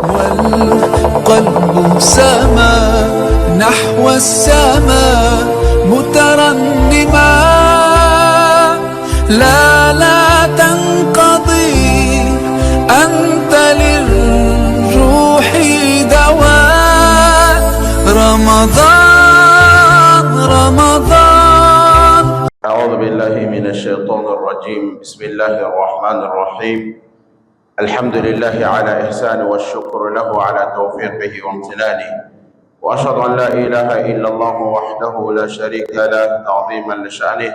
والقلب سما نحو السماء مترنما، لا لا تنقضي، أنت للروح دواء. رمضان رمضان. أعوذ بالله من الشيطان الرجيم. بسم الله الرحمن الرحيم. الحمد لله على إحسانه، والشكر له على توفيقه وامتنانه، وأشهد أن لا إله إلا الله وحده لا شريك له تعظيما لشأنه،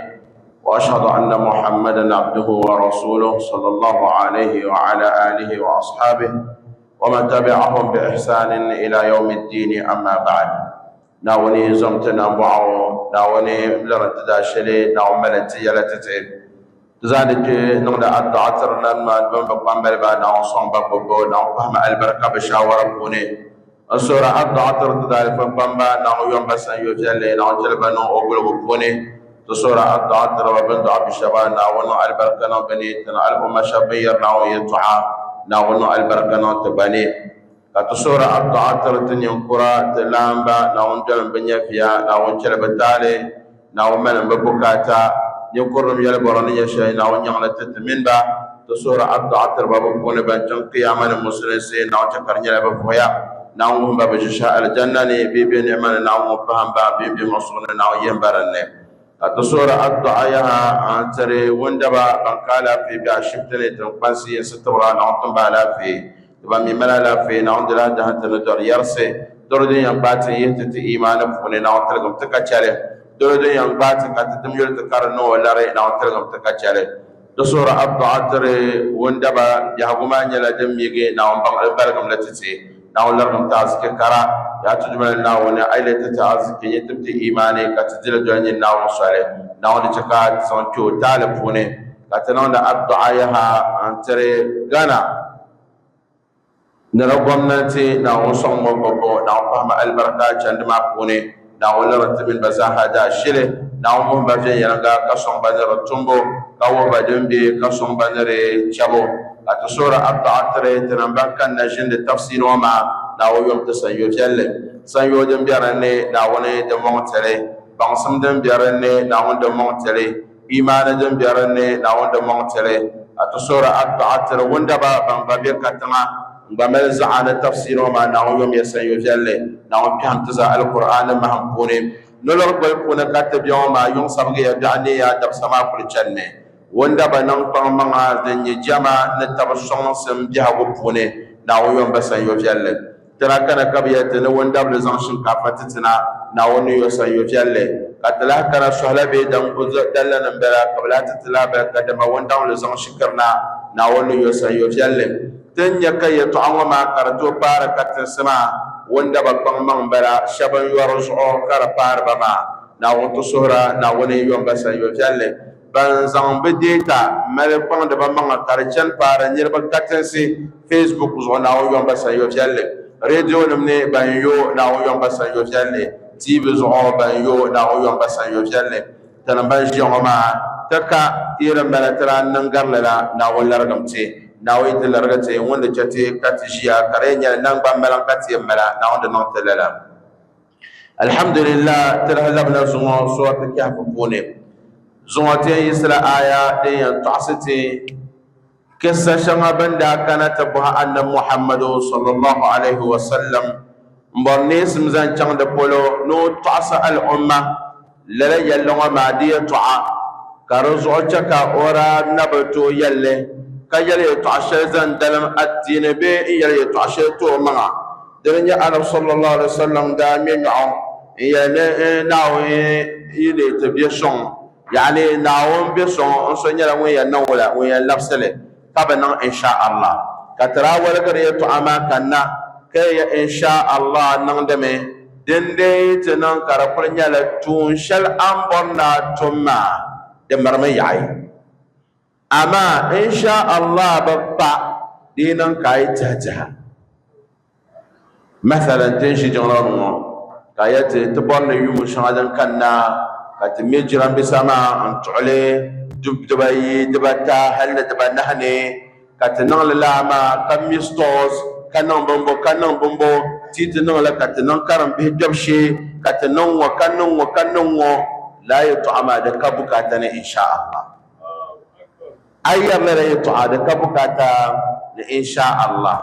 وأشهد أن محمدا عبده ورسوله صلى الله عليه وعلى آله وأصحابه ومن تبعهم بإحسان إلى يوم الدين. أما بعد، Naawuni zom ti nambɔɣu, Naawuni liri ti daashili, Naawuni mali ti yɛla ti ti. Ti zaa di kpe niŋdi addu'a tiri nanima bɛn bi kpambaliba, Naawuni sɔŋ ba gbubbu, Naawuni pahimi alibarika bɛ shaawara puuni. N suhiri addu'a tiri ti daalifa kpamba, Naawuni yom ba sanyo viɛlli, Naawuni chɛli ba niŋ o guligu puuni. Ti suhiri addu'a tiri ba bɛn dɔɣi bi shɛba, Naawuni niŋ alibarika niŋ bɛ ni, ti ni al'umma shɛba bɛn yɛri Naawuni yɛltɔɣa, Naawuni niŋ alibarika niŋ ti gba ni. Ka ti suhiri addu'a tiri ti ninkura, ti laamba, Naawuni dolim bɛ nyɛviya, Naawuni chɛli bɛ taali, Naawuni malim bɛ bukaata, ninkurinim yɛli bɔri ni nyɛ shɛli, Naawuni nyaŋli ti ti mini ba. Ti suhiri addu'a tiri ba bɛ puuni ban chaŋ Kiyama ni Musulinsi, Naawuni chɛ ka di nyɛla bɛ vuhiya, Naawuni wuhim ba bɛ ʒišɛhi Alijanna ni, bɛ yi be ni'ima ni Naawuni ŋun pahim ba, bɛ yi be muɣisigu ni Naawuni yihim ba din ni. Ka ti suhiri addu'a yaha n-tiri wundaba ban ka alaafee be ashibiti ni, tiŋkpansi, yinsi tibira, Naawuni tim ba alaafee. Ti ban mi mali alaafee, Naawuni di lahi dahin ti ni dɔri yɛrisi. Dɔro din yɛn gbaai ti n-yihi ti ti iimaani puuni, Naawuni tiligim ti ka chɛli. Dɔro din yɛn gbaai ti ka ti dim yuli ti ka di niŋ o lari, Naawuni tiligim ti ka chɛli. Ti suhiri addu'a tiri wundaba, biɛhigu maa nyɛla din miigi, Naawuni baŋ li baligim li ti ti. Naawuni larigim ti arziki kara. Yaa ti Duuma ni Naawuni, a yi leei ti ti arziki, nyin tim ti iimaani ka ti di li doli nyin Naawuni soli. Naawuni di chɛ ka ti zaŋ kpe o taali puuni ka ti niŋdi addu'a yaha n-tiri Ghana ni di gomnanti. Naawuni sɔŋmi o gbibbu, Naawuni pahimi alibarika chandi maa puuni. Naawuni liri ti mini ba zaaha daashili. Naawuni wuhi ba viɛnyɛliŋga ka sɔŋ ba ni di tumbu, ka wuhi ba din be ka sɔŋ ba ni di chɛbu. Ka ti suhiri addu'a tiri tinim ban kanna ʒindi tafsiiri ŋɔ maa, Naawuni yom ti sanyo viɛlli. Sanyo din be din ni, Naawuni di mɔŋ ti li. Baŋsim din be din ni, Naawuni di mɔŋ ti li. Imaani din be din ni, Naawuni di mɔŋ ti li. Ka ti suhiri addu'a tiri wundaba ban gba be katiŋa n-gba mali zaɣa ni tafsiiri ŋɔ maa, Naawuni yom ya sanyo viɛlli. Naawuni kpɛhim ti zaa Alkur'aani mahim puuni. Nolɔri goli puuni ka ti be ŋɔ maa, yuŋ sabigiya biɛɣu neeya dabisa maa kuli chanimi. Wundaba niŋ kpaŋmaŋa din nyɛ jɛma ni tab sɔŋsim biɛhigu puuni, Naawuni yom ba sanyo viɛlli. Tira kana ka bɛ yɛli ti ni wundabili zaŋ shinkaafa ti ti na, Naawuni ni yo sanyo viɛlli. Ka ti lahi kana sɔhila bee dalla ni m-bala ka bɛ lahi ti ti lahabali ka dama wundabili zaŋ shikiri na, Naawuni ni yo sanyo viɛlli. Ti ni nya ka yɛtɔɣa ŋɔ maa ka di tooi paari katinsi maa, wundaba kpaŋmaŋ m-bala, shɛba n-yɔri zuɣu ka di paari ba maa. Naawuni ti suhira, Naawuni yom ba sanyo viɛlli. Ban zaŋ bɛ deeta mali kpaŋdi ba maŋa ka di chani paari niriba katinsi Facebook zuɣu, Naawuni yom ba sanyo viɛlli. Radio nim ni ban yo, Naawuni yom ba sanyo viɛlli. TV zuɣu ban yo, Naawuni yom ba sanyo viɛlli. Tinim ban ʒiya ŋɔ maa ti ka ti di mali ti daa niŋ garili la, Naawuni larigim ti. Naawuni yi ti larigi ti, ŋun di chɛ ti ka ti ʒiya ka di yɛn nyɛla naŋgban maliŋ ka ti yɛn mala, Naawuni di niŋ ti lala. Alhamdulillah, ti lahi labina zuŋɔ Suratu Kahfi puuni. Zuŋɔ ti yɛn yiɣisila aaya din yɛn tɔɣisi ti kissa shɛŋa bɛn daa kana ti bɔhi Annabi Muhammadu sallallahu alaihi wa sallam m-bɔri neesim zaŋ chaŋ di polo ni o tɔɣisi al'umma lala yɛlli ŋɔ maa di yɛtɔɣa, ka di zuɣu chɛ ka o daa na bi tooi yɛli li ka yɛli yɛtɔɣ shɛli zaŋ dalim adiini bee n-yɛli yɛtɔɣ shɛli ti o maŋa. Dini n-nyɛ Anabi sallallahu alaihi wasallam daa ŋme nyɔɣu n-yɛli ni Naawuni yi leei ti be suŋ, yaani Naawuni be suŋ n so nyɛla ŋun yɛn niŋ wula, ŋun yɛn labisi li ka bi niŋ insha Allah. Ka ti daa waligiri yɛltɔɣa maa kanna ka yi ya insha Allah niŋdimi, dindee yi ti niŋ ka di kuli nyɛla tuun shɛli a ni bɔri ni a tum maa di mirimi yaɣi. Amaa insha Allah bi kpa di yi niŋ ka a yi tihi tiha. Masalan ti ni ʒi jiŋli ŋɔ ni ŋɔ ka a yɛli ti ti bɔri ni yuun shɛŋa din kanna ka ti me jiranbiisa maa n-tuɣili dibayi, dibata hali ni dibanahi ni ka ti niŋ li laa maa ka me stores. ka niŋ bimbɔ ka niŋ bimbɔ ti yi ti niŋ li ka ti niŋ karimbihi kpɛbu shee ka ti niŋ ŋɔ ka niŋ ŋɔ ka niŋ ŋɔ lala yɛltɔɣa maa di ka bukaata ni insha Allah. A yi yɛri lala yɛltɔɣa di ka bukaata ni insha Allah.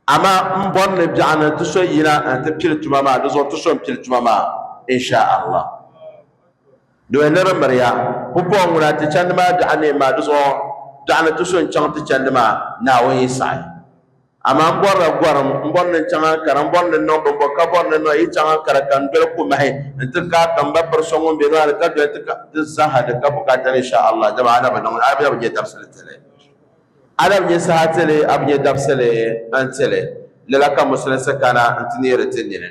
Amaa m bɔri ni biɛɣuni ti so yina nti pili tuma maa, di zuɣu ti so m-pili tuma maa insha Allah. Doya ni di miriya, pumpɔŋɔ ŋuna ti chandi maa biɛɣu neem maa, di zuɣu biɛɣuni ti so n-chaŋ ti chandi maa, Naawuni yi saɣi. Amaa m bɔrila gɔrim, m bɔri ni n chaŋ Ankara, m bɔri ni n niŋ bimbɔ, ka bɔri ni n niŋ yi chaŋ Ankara ka n doli Kumahi nti kaai ka m ba piri so ŋun be nimaani ka doli ti ka di zaaha di ka bukaata ni insha Allah, dama a na bi niŋ a na bi nya dabisili tili. A na bi nya saha tili, a bi nya dabisili n-tili. Lala ka musulinsi kana nti neeri ti nini.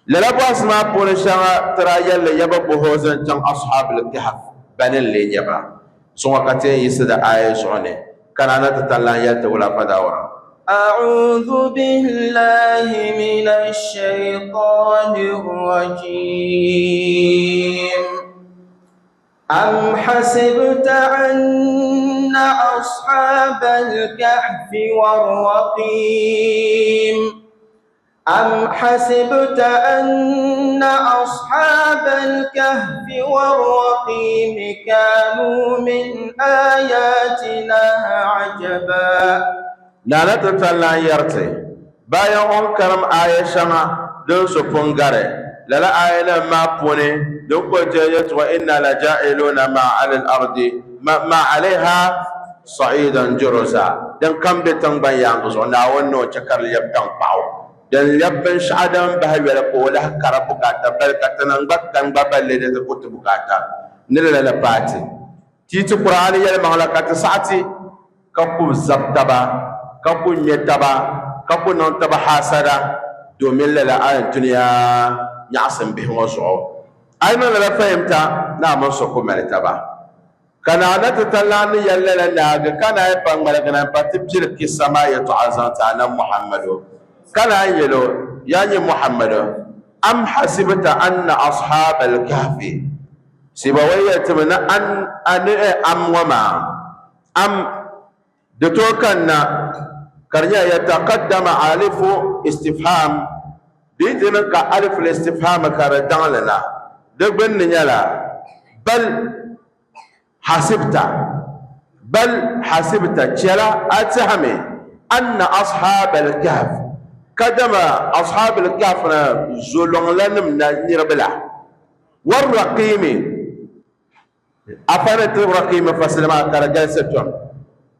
Lala bɔhisi maa puuni shɛŋa ti daa yɛlli yaba bɔhoo zaŋ chaŋ Ashabul Kahf bani n-lee nyɛ ba. Zuŋɔ ka ti yɛn yiɣisi di aaya zuɣu ni ka naa na ti tani lan yɛli ti wula fadaawura. أعوذ بالله من الشيطان الرجيم أم حسبت أن أصحاب الكهف والرقيم أم حسبت أن أصحاب الكهف والرقيم كانوا من آياتنا عجبا Nana ti tali lan yɛri ti, bayan o ni karim aaya shɛŋa din so pun gari lala aayanim maa puuni din kuli ti yɛltɔɣa inna la ja'iluna ma ala al-ardi ma alayha sa'idan juruza din kam be tiŋgbani yaaŋgi zuɣu Naawuni ni o chɛ ka di lɛbi taŋkpaɣu din lɛbi binshɛɣu din bahi yoli ka o lahi kari bukaata bali ka tinim gba kani gba balli di ti ku ti bukaata ni di lala paati ti ti Kur'aani yɛlimaŋla ka ti saɣi ti ka ku zab taba, ka ku ŋme taba, ka ku niŋ taba haasada domin lala a yɛn dunia nyaɣisim bihi ŋɔ zuɣu. A yi niŋ lala fahimta ni a mini so ku mali taba. Ka naa na ti talahi ni yɛli lala naagi ka naan yi pa ŋmaligi na m-pa ti pili kissa maa yɛtɔɣa zaŋ ti Anabi Muhammadu, ka naan yɛl o, Yaa nyini Muhammadu, am hasibta anna ashaabal kahfi, Sibawai yɛli ti mi ni an, a ni am ŋɔ maa, Am, di tooi kanna ka di nyɛla yataqaddama alifu istifham, di yi ti niŋ ka alifu listifham ka di daŋ li na, di gbunni nyɛla bal hasibta, bal hasibta, chɛla a tɛhimi anna ashaabal kahf, kadama ashaabul kahf na zolɔŋlanim na niriba la, warraqiimi, Afa ni ti Raqiimi fasili maa ka di galisi tom.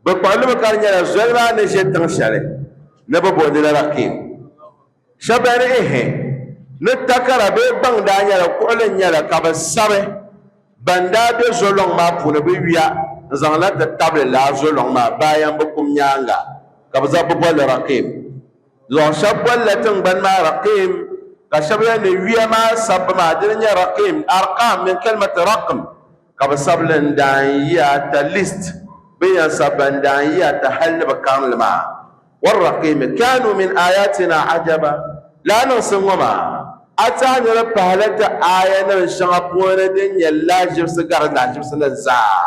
Bɛ kpuɣi li mi ka di nyɛla zoli maa ni ʒe tiŋ shɛli ni bɛ booni li Raqiim. Shɛba ni ihi ni takara bee gbaŋ daa nyɛla kuɣili n-nyɛli ka bɛ sabi ban daa be zolɔŋ maa puuni bɛ yuya n-zaŋ na ti tabili lala zolɔŋ maa bayan bɛ kum nyaaŋa ka bɛ zaŋ bɛ boli li Raqiim. Zuɣu shɛba bolila tiŋgbani maa Raqiim, ka shɛba yɛli ni yuya maa sabbu maa dini nyɛ Raqiim, arqaam min kalimati raqm, ka bɛ sabi li n-daan yi ata list bɛ ni yɛn sabi ba n-daan yi ata hali ni bɛ karim li maa. Warraqiimi kaanuu min aayatina ajaba, Lala niŋsim ŋɔ maa a tɛha ni di pahila ti aayanim shɛŋa puuni din nyɛ lahiʒibisi gari lahiʒibisi ni zaa.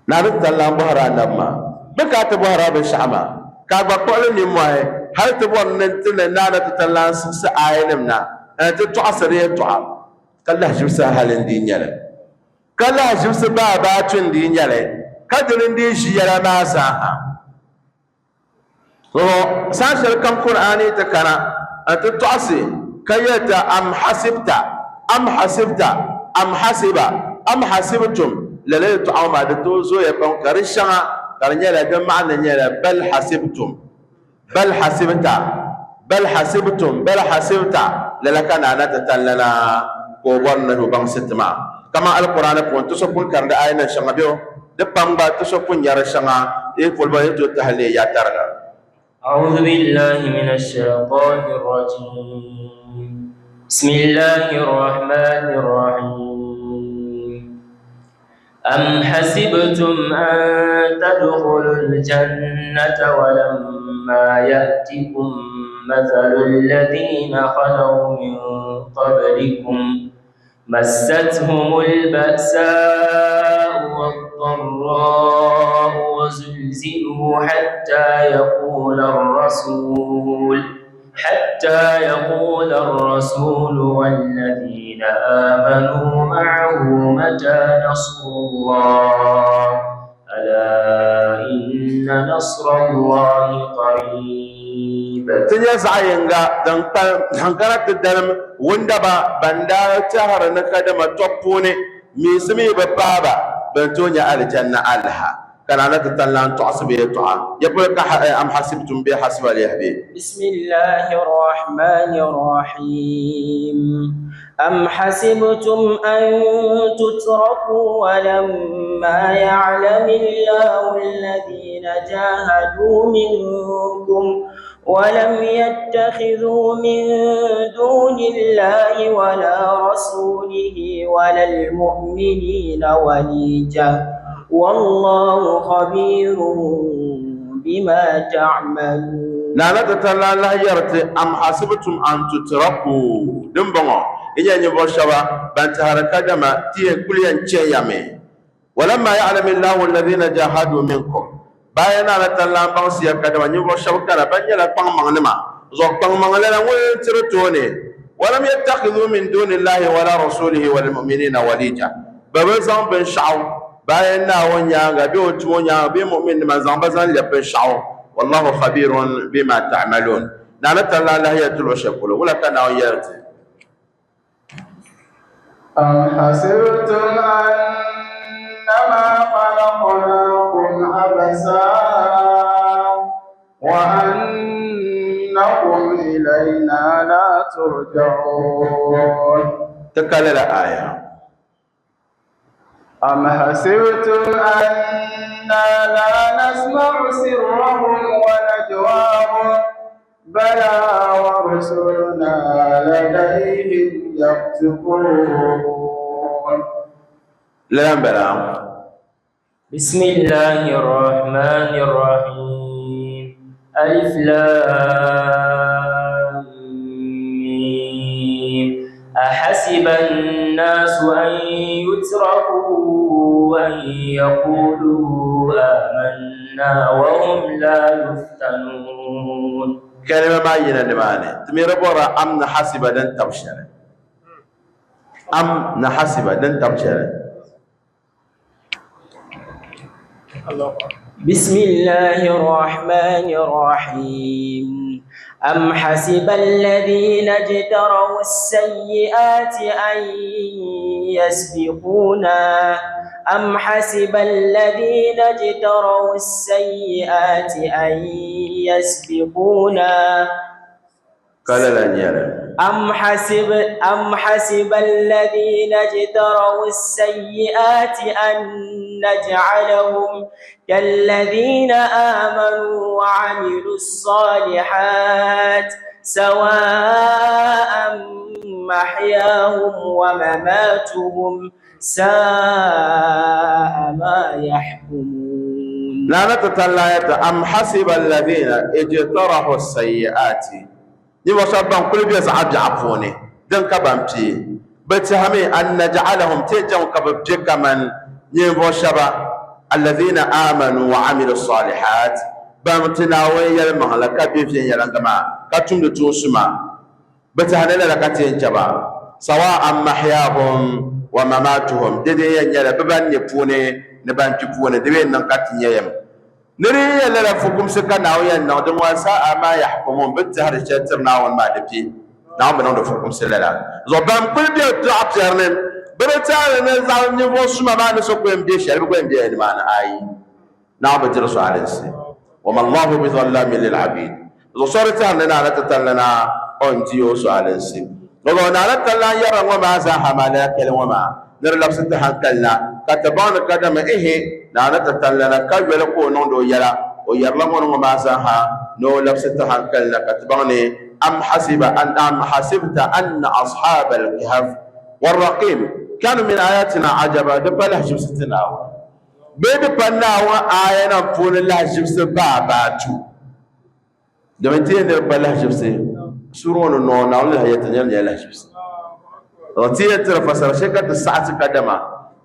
Naa ni ti lan bɔhiri anabi maa, Bɛ ka a ti bɔhiri a binshɛɣu maa? Ka a gba kpuɣi li nimmɔhi hal ti bɔri ni ti ni naa ni ti ti lan siɣisi aayanim na nti tɔɣisi di yɛtɔɣa, ka lahiʒibisi hal n-dii nya li, ka lahiʒibisi baabaatu n-dii nya li, ka dini n-dii ʒi yɛla maa zaa ha. Zuɣu saha shɛli kam Kur'aani ti kana n-ti tɔɣisi ka yɛli ti am hasibta, am hasibta, am hasiba, am hasibtum, lala yɛltɔɣa ŋɔ maa di tooi zooya pam ka di shɛŋa ka di nyɛla di maɣani nyɛla bal hasibtum, bal hasibta, bal hasibtum, bal hasibta, lala ka Naa na ti tali na ka o bɔri ni o baŋsi ti maa. Kaman Alkur'aani puuni ti so pun karindi aayanim shɛŋa bɛ Di pam gba ti so pun nya di shɛŋa yi polo ba yi tooi tahi leei ya tariga. أعوذ بالله من الشيطان الرجيم بسم الله الرحمن الرحيم أم حسبتم أن تدخلوا الجنة ولما يأتكم مثل الذين خلوا من قبلكم مستهم البأساء والضراء والضراء وزلزلوا حتى يقول الرسول والذين آمنوا معه متى نصر الله، ألا إن نصر الله قريب. Ti nya zaɣ yinga din kpalim din kana ti dalim wundaba ban daa tɛhiri ni kadama tɔbu puuni miisi mi bi paai ba, bɛ ni tooi nya alijanna alaha. Ka naana ti tani lan tɔɣisi bɛ yɛtɔɣa. Ya polo ka am hasibtum bee hasiba lihi bee? بسم الله الرحمن الرحيم. أم حسبتم أن تتركوا ولما يعلم الله الذين جاهدوا منكم ولم يتخذوا من دون الله ولا رسوله ولا المؤمنين وليجة، والله خبير بما تعملون. Naana ti tani lan lahi yɛri ti, am hasibtum an tutraku, dimbɔŋɔ yi nyɛla ninvuɣ shɛba ban tɛhiri kadama ti yɛn kuli yɛn chɛ ya mi. Walamma ya'lami Allahu alladhina jahadu minkum, bayan Naana tani lan baŋsiya kadama ninvuɣ shɛba kana ban nyɛla kpaŋmaŋnima zuɣu kpaŋmaŋlana ŋun tiri tooni. Walam yattakhidhu min duni Allahi wala rasulihi wal mu'minina walija, bɛ bi zaŋ binshɛɣu bayan Naawuni nyaaŋa bee o tumo nyaaŋa bee mu'minnima n-zaŋ ba zaŋ lɛbi binshɛɣu. Wallahu khabirun bima ta'malun. Naawuni tali lan lahi yɛli ti luɣ shɛli polo, wula ka Naawuni yɛli ti? أم حسبتم أنما خلقناكم عبثا وأنكم إلينا لا ترجعون. Ti ka lala aaya. أم حسبتم أنا لا نسمع سرهم ونجواهم، بلى ورسلنا لديهم يكتبون. Lala m-bala. بسم الله الرحمن الرحيم. ألف لام ميم. أحسب الناس أن يتركوا أن يقولوا آمنا وهم لا يفتنون. Kalima maa yina nimaani. Ti mi di bɔrila am ni hasiba din tab shɛli. Am ni hasiba din tab shɛli. بسم الله الرحمن الرحيم. أم حسب الذين اجتروا السيئات أن يسبقونا، أم حسب الذين اجتروا السيئات أن يسبقونا. Ka lala n-nyɛ li. أم حسب الذين اجتروا السيئات أن نجعلهم كالذين آمنوا وعملوا الصالحات سواء محياهم ومماتهم ساء ما يحكمون. Lana ti talayata am hasiba alladhina ijtarahu as-sayyi'ati, ninvuɣ shɛba ban kuli be zaɣ biɛɣu puuni din ka ban pii, bɛ tɛhimi an naj'alahum, ti yɛn chaŋ ka bɛ be kaman ninvuɣ shɛba alladhina amanu wa amilu salihat, ban ti Naawuni yɛlimaŋli ka be viɛnyɛliŋga maa ka tumdi tuun suma. Bɛ tɛhi ni lala ka ti yɛn chɛ ba, sawa'an mahyahum wa mamatuhum, di din yɛn nyɛla bɛ ban ne puuni ni ban kpi puuni, di bi yɛn niŋ ka ti nya yɛm. Ni di yi yɛn lala fukumsi ka Naawuni yɛn niŋ di ŋɔ, sa'a ma yahkumun, bɛ ni tɛhiri shɛli tiri Naawuni maa di pi. Naawuni bi niŋdi fukumsi lala zuɣu. Ban kuli be dɔɣu piɛri ni, bɛ bi tɛhiri ni zaɣ ninvuɣ suma maa ni so ku yɛn be shɛli, bɛ gba yɛn bela nimaani. Aai! Naawuni bi diri zualinsi. Wama Allahu bizallamin lil abid. Zuɣu so di tɛhiri ni Naana ti tali na o ni di o zualinsi. Zuɣu Naana tali lan yɛrila ŋɔ maa zaaha maa lala kali ŋɔ maa ni di labisi ti hankali na ka ti baŋ ni kadama ihi Naana ti tali na ka yoli ka o niŋdi o yɛla, o yɛrila ŋɔ ni ŋɔ maa zaaha ni o labisi ti hankali na ka ti baŋ ni am hasiba an am hasibta anna ashaaba al-kahf war-raqim kanu min ayatina ajaba, di pa lahiʒibisi ti Naawuni bee di pa Naawuni aayanim puuni lahiʒibisi baabaatu. Domin ti yɛn ni di pa lahiʒibisi suuri ŋɔ ni nɔɔ Naawuni lahi yɛli ti nyɛla nyɛla lahiʒibisi. Ti yɛn tiri fasara shɛli ka ti saɣi ti kadama.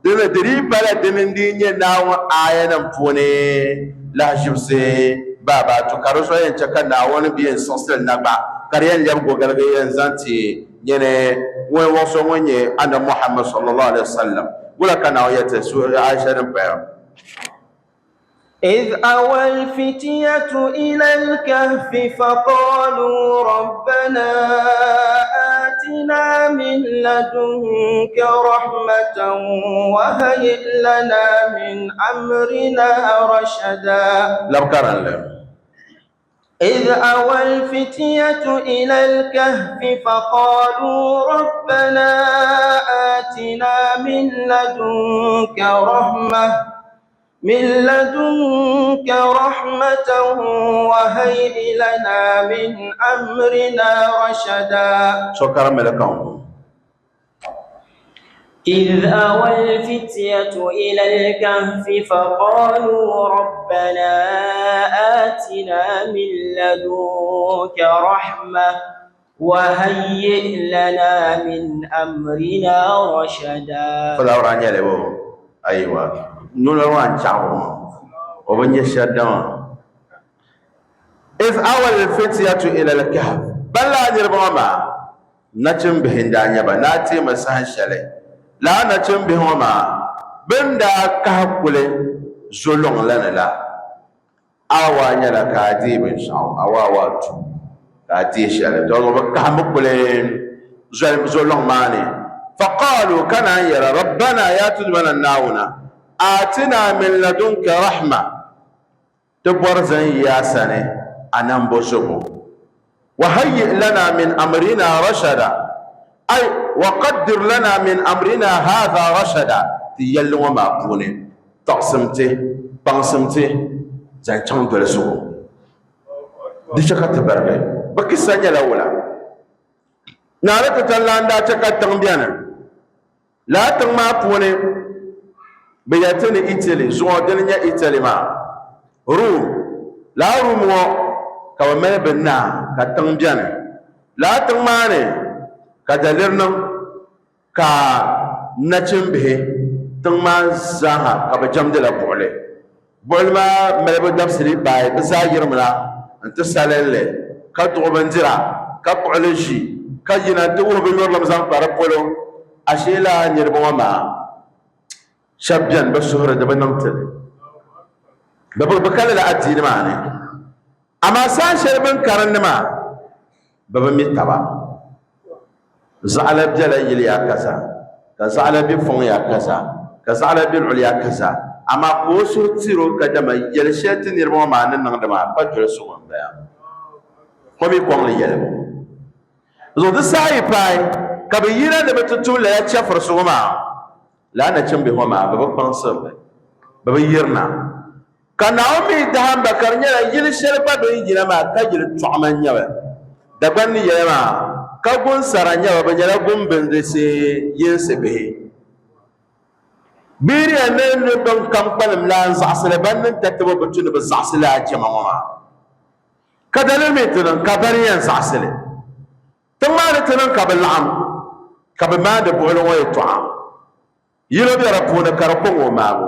Dini di dii pala dini n-dii nyɛ Naawuni aayanim puuni lahiʒibisi baabaatu, ka di zuɣu yɛn chɛ ka Naawuni bi yɛn siɣisi li na gba, ka di yɛn lɛbi gogaligi yɛn zaŋ ti nyini ŋun wuɣi so ŋun nyɛ Anabi Muhammad sallallahu alaihi wasallam. Wula ka Naawuni yɛli ti suura aaya shɛli din paya? إذ أوى الفتية إلى الكهف فقالوا ربنا آتنا من لدنك رحمة وهيئ لنا من أمرنا رشدا. Labi karinli. إذ أوى الفتية إلى الكهف فقالوا ربنا آتنا من لدنك رحمة من لدنك رحمة وهيئ لنا من أمرنا رشدا. So karimmi li kaŋ. إذ أوى الفتية إلى الكهف فقالوا ربنا آتنا من لدنك رحمة وهيئ لنا من أمرنا رشدا. Fulawura nyɛli bo ayiwa nula maa n-chaɣi ŋɔ o bi nyɛ shɛli dama. إذ أوى الفتية إلى الكهف ban laa niriba ŋɔ maa Nachimbihi n-daa nyɛ ba. Naa teemi saha shɛli lala nachimbihi ŋɔ maa bɛ ni daa kahi kuli zoluŋ la ni la, awa nyɛla ka a deei binshɛɣu, awa awa tu ka a deei shɛli. Tɔ bɛ kahimi kuli zoluŋ maa ni. Faqaalu ka naan yɛra, Rabbana yaa ti Duuma Naawuna, aatinaa min ladunka rahma. Ti bɔri zaŋ yi a sani a nambo zuɣu. Wahayyi lana min amrina rashada, ay waqaddir lana min amrina hadha rashada, ti yɛlli ŋɔ maa puuni tɔɣisim ti, kpaŋsim ti zaŋ chaŋ dolisigu. Di chɛ ka ti barigi. Bɛ kissa nyɛla wula? Naari titali la n-daa chɛ ka tiŋ beni. Lala tiŋ maa puuni bɛ yɛli ti ni Italy zuɣu dini nyɛ Italy maa, Rome. Lala Rome ŋɔ ka bɛ mali bɛ naa ka tiŋ beni. Lala tiŋ maa ni ka daliri niŋ ka nachimbihi tiŋ maa zaaha ka bɛ jɛmdila buɣili. Buɣili maa malibu dabisili paai, bɛ zaa yirimina nti salinli, ka duɣi bindira, ka kpuɣi li ʒi, ka yina nti wuhi bɛ yurilim zaŋ kpa di polo. Ashee lala niriba ŋɔ maa shɛba beni bɛ suhuri di bi niŋ ti li. Bɛ bi ka lala adiini maa ni. Amaa saha shɛli bɛ ni karindi maa, bɛ bi mi taba. Zaɣila bela yili ya kaza, ka zaɣila be fɔŋ ya kaza, ka zaɣila be luɣili ya kaza. Amaa ka o suhu tir o kadama yɛli shɛli ti niriba ŋɔ maa ni niŋdi maa pa dolisigu m-bala. O mi kɔŋ li yɛlibu zuɣu. Di saha yi paai ka bɛ yina ni bɛ ti tum lala chɛfirisigu maa, lala nachimbihi ŋɔ maa bɛ bi kpaŋsiri li, bɛ bi yirina. Ka Naomi dahim ba ka di nyɛla yili shɛli gba bɛ ni yina maa ka yili tɔɣima n-nyɛ ba. Dagban ni yɛli maa, ka gunsara n-nyɛ ba, bɛ nyɛla gumbindisi yinsi bihi. Bɛ yi yɛn ni ni bɛnkam kpalim la n-zaɣisi li, ban niŋ tatabo bi tu ni bɛ zaɣisi lala jɛma ŋɔ maa. Ka daliri mi ti niŋ ka bɛ ni yɛn zaɣisi li. Tiŋ maa ni ti niŋ ka bɛ laɣim ka bɛ maandi buɣili ŋɔ yɛtɔɣa. Yino be di puuni ka di kɔŋ o maabu.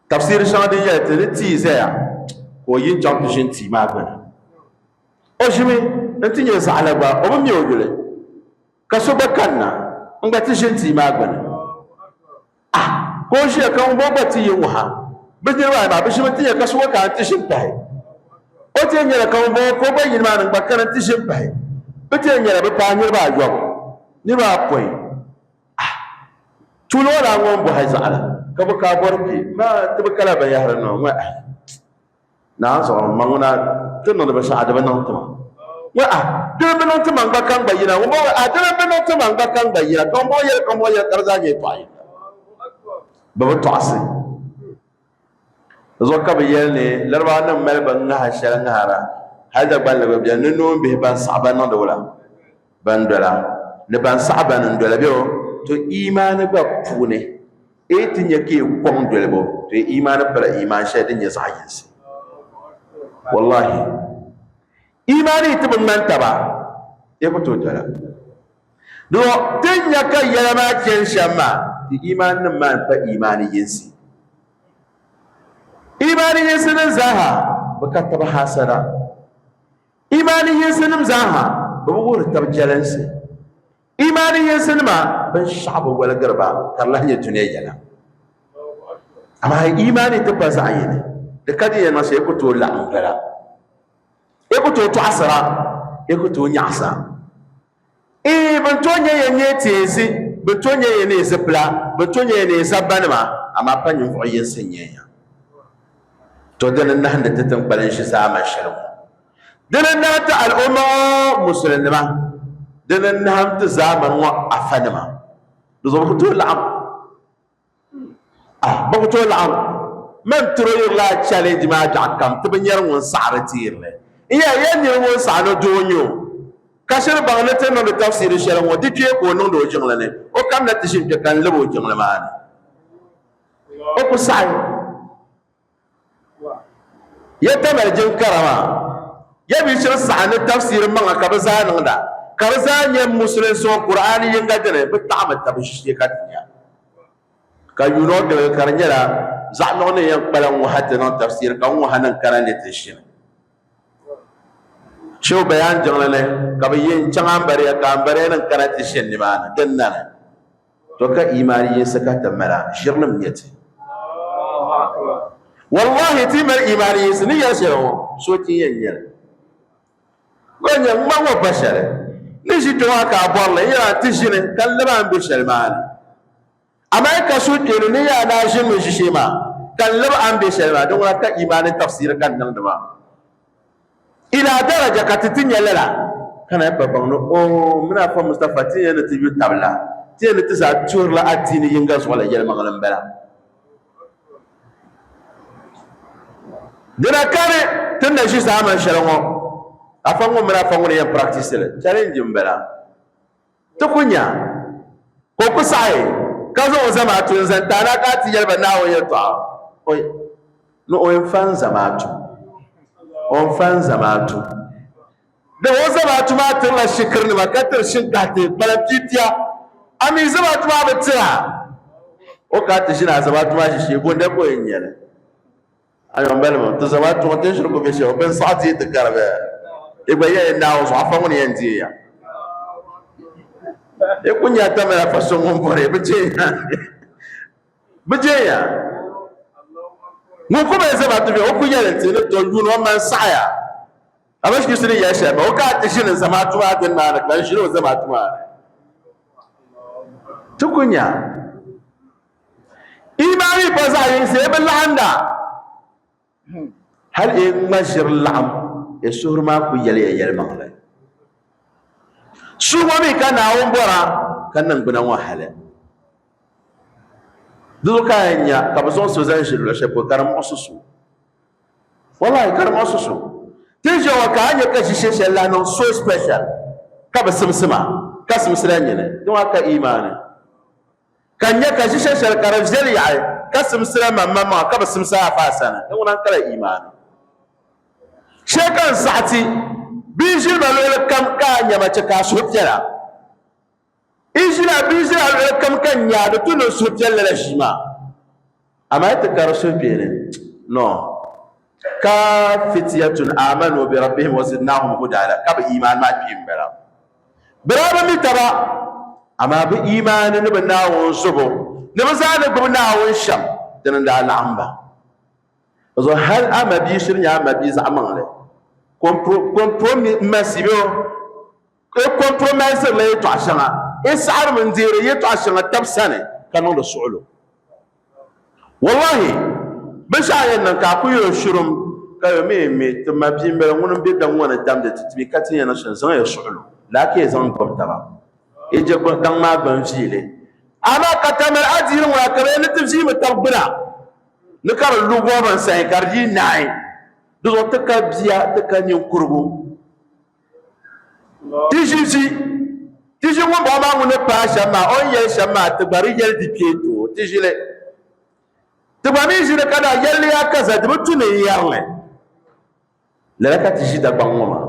Tafsiiri shɛŋa din yɛli ti ni tia zaya ka o yi n-chaŋ ti ʒini tia maa gbuni. O ʒimi nti nya zaɣila gba o bi mi o yuli ka so gba kanna n-gba ti ʒini tia maa gbuni. Ah! Ka o ʒiya ka ŋun gba ti yi ŋ-ŋɔha. Bɛ niriba ayi maa bɛ ʒimi nti nya ka so gba kana nti ʒini pahi. O ti yɛn nyɛla ka ŋun bɔŋɔ ka o gba yi nimaani n-gba kana nti ʒini pahi. Bɛ ti yɛn nyɛla bɛ paai niriba ayɔbu, niriba ayopɔin. Ah! Tuuli ŋɔ daa ŋɔ m-bɔhi zaɣila ka bɛ ka a bɔri kpe maa ti bi kala binyɛhiri niŋ ŋɔ ah! Naa zuɣu ma ŋuna ti niŋdi binshɛɣu di bi niŋ ti ma ŋɔ ah! Dini bi niŋ ti ma n-gba ka n gba yina ŋun bɔŋɔ ah! Dini bi niŋ ti ma n-gba ka n gba yina ka ŋun bɔŋɔ yɛli ka ŋun bɔŋɔ yɛli ka di zaa nyɛ yɛltɔɣa yinga. Bɛ bi tɔɣisi. Di zuɣu ka bɛ yɛli ni Laribawa nim mali bɛ ŋaha shɛli ŋahara hali Dagbanli gba beni ni noombihi ban saɣi ban niŋdi wula? Ban dola. Ni ban saɣi ban n dola bɛ o to imaani gba puuni e ti nya ka yi kɔŋ dolibu to imaani pala imaan shɛli din nyɛ zaɣ yinsi. Wallahi imaani yi ti bi ŋmani taba e ku tooi dola. Di zuɣu ti nya ka yɛla maa chani shɛm maa. Ti iimaaninim maa m-pa iimaani yinsi. Iimaani yinsinim zaaha bi ka taba haasada. Iimaani yinsinim zaaha bɛ bi wuhiri tab jɛlinsi. Iimaani yinsinima binshɛɣu bi waligiri ba ka di lahi nyɛ dunia yɛla. Amaa iimaani ti pa zaɣ yini, di ka di yɛn niŋ shɛli yi ku tooi laɣim dola, yi ku tooi tɔɣisira, yi ku tooi nyaɣisa. Iin, bɛ ni tooi nya ya nyee teezi, bɛ ni tooi nya ya neei zipila, bɛ ni tooi nya ya neei zabbanima, amaa pa ninvuɣ yinsi n-nyɛ ya. To dini n-nahindi ti tiŋkpali n-ʒi zaamani shɛli ŋɔ. Dini n-nahim ti al'umma ŋɔ musulinima. Dini n-nahim ti zaamani ŋɔ afanima. Di zuɣu bɛ ku tooi laɣim. Ah, bɛ ku tooi laɣim. Man tiri o yirila challenge maa biɛɣu kam ti bi nyari ŋun saɣiri teerili. N yɛli ya niri ŋun saɣi ni doo n-nyɛ o. Ka shiri baŋ ni ti niŋdi tafsiiri shɛli ŋɔ, di kpee ka o niŋdi o jiŋli ni. O kamina ti ʒini kpe ka n lab o jiŋli maa ni. O ku saɣi. Ya Tamale jiŋ kara maa, ya bi shiri saɣi ni tafsiiri maŋa ka bɛ zaa niŋda, ka di zaa nyɛ musulinsi ŋɔ Kur'aani yiŋga dini, bɛ taɣimi tab ʒishee ka ti nya. Ka yuun o giligi ka di nyɛla zaɣ niɣu ni yɛn kpalim ŋɔ ha ti niŋ tafsiiri ka ŋɔ ha niŋ kana ni ti ʒini. Shehu Bayan jiŋli ni ka bɛ yi n-chaŋ Ambariya ka Ambariya niŋ kana ti ʒini nimaani din nani. To ka imaani yinsi ka ti mala, ʒirinim nyɛ ti. Wallahi ti mali imaani yinsi ni yɛli shɛli ŋɔ, soochi n-yɛn nyɛ li. Gba nyɛ ŋma ŋɔ pa shɛli. Ni ʒi kpe maa ka a bɔri li, n yɛli a ti ʒini ka n lab a ni be shɛli maa ni. Amaa yi ka suhukpeeni ni yaa ni a ʒinimi ʒishee maa ka n lab a ni be shɛli maa, di ŋuna ka imaani tafsiiri ka n niŋdi maa. Ila daraja ka ti ti nya lala, ka na pa baŋ ni o mini Afa Mustapha ti yɛn ni ti yu tab la, ti yɛn ni ti zaa tuhirila adiini yiŋga zuɣu la yɛlimaŋli m-bala. Dina kani ti ni na ʒi zaamani shɛli ŋɔ, Afa ŋɔ mini Afa ŋɔ ni yɛn practice li, challenge m-bala. Ti ku nya ka o ku saɣi ka zaŋ o zamaatu n-zaŋ ti a na ka a ti yɛli ba Naawuni yɛltɔɣa ni o yɛn fa n zamaatu, o yɛn fa n zamaatu. Di o zamaatu maa tirila shikirinima ka tiri shinkahiti kpalim pipia, a mi zamaatu maa bi tira o ka a ti ʒini a zamaatu maa ʒishee bɔnda ka o yɛn nyɛ li. Ayo m balima, ti zamaatu ŋɔ ti ni shiri ku be shɛm, bɛ ni saɣi deei ti gari bɛ. Yi gba yɛli Naawuni zuɣu, afa ŋuni yɛn deei ya? Yi ku nya tamali afa so ŋun bɔri ya, bɛ jeei ya. Bɛ jeei ya. Ŋun ku mali zamaatu bɛ, o ku yɛli nti ni to yuuni o man saɣiya. A ba shiri ni yɛli shɛli maa, o ka a ti ʒini n zamaatu maa dini maa ni ka n ʒini o zamaatu maa ni. Ti ku nya. Imaani pa zaɣ yinsi, e bi laɣinda. Hal e ŋma ʒiri laɣim, e suhuri maa ku yɛli ya yɛlimaŋli. Suhu ŋɔ mi ka Naawuni bɔra ka niŋgbuna ŋɔ hali. Di zuɣu ka a yɛn nya ka bɛ zaŋ so zaŋ ʒiri luɣ shɛli polo ka di muɣisi so. Wallahi ka di muɣisi so. Ti ʒiya ŋɔ ka a nya ka ʒishee shɛli lahi niŋ so special ka bi simsi ma ka simsila nyini. Di ŋɔ ka imaani. Ka n nya ka ʒi shɛli shɛli ka di viɛli yaɣi, ka simsira maŋmaŋmaŋa, ka bi simsi a afa sani, di ŋuna n-kala imaani. Shee ka n saɣi ti bia ʒili ma luɣili kam ka a nya ma chɛ ka a suhu piɛla. I ʒili a bia ʒili a luɣili kam ka n nya a, di tu ni n suhu piɛli lala ʒii maa. Amaa yi ti ka di suhukpeeni, no. Ka fityatun aamanu bi rabbihim wa zidnahum hudaa la, ka bɛ iimaani maa kpee m-bala. Bɛ daa bi mi taba, amaa bɛ iimaani ni bɛ Naawuni zubu ni bɛ zaa ni gbubi Naawuni shɛm, dini n-daa laɣim ba. Zuɣu hal a mabia shiri nyɛ a mabia zaɣ maŋli, compromise bee o compromisirila yɛtɔɣ shɛŋa, i saɣirimi n-deeri yɛtɔɣ shɛŋa tab sani ka niŋdi suɣilo. Wallahi, binshɛɣu yɛn niŋ ka a ku yɛl o shirum, ka yo mi mi ti ma bia m-bala ŋuni m-be daŋ ŋɔ ni damdi ti ti mi ka ti yɛn niŋ shɛm, zaŋ ya suɣilo laa ka ya zaŋ gbubi taba. Yi je daŋ maa gba n-viili. Amaa ka tamali adiini ŋuna ka bɛ yɛn ni ti viimi tab gbuna ni ka di lu bɔrimi n-sahi ka di dii naai. Di zuɣu ti ka bia, ti ka ninkurigu. Ti ʒi ʒi, ti ʒi ŋumbɔŋɔ maa ŋun ni paai shɛm maa, o ni yɛli shɛm maa, ti gba di yɛli di kpee ti o, ti ʒi li. Ti gba mi ʒi li ka daa yɛli li yaa kaza, di bi tu ni n yɛri li. Lala ka ti ʒi Dagbaŋ ŋɔ maa.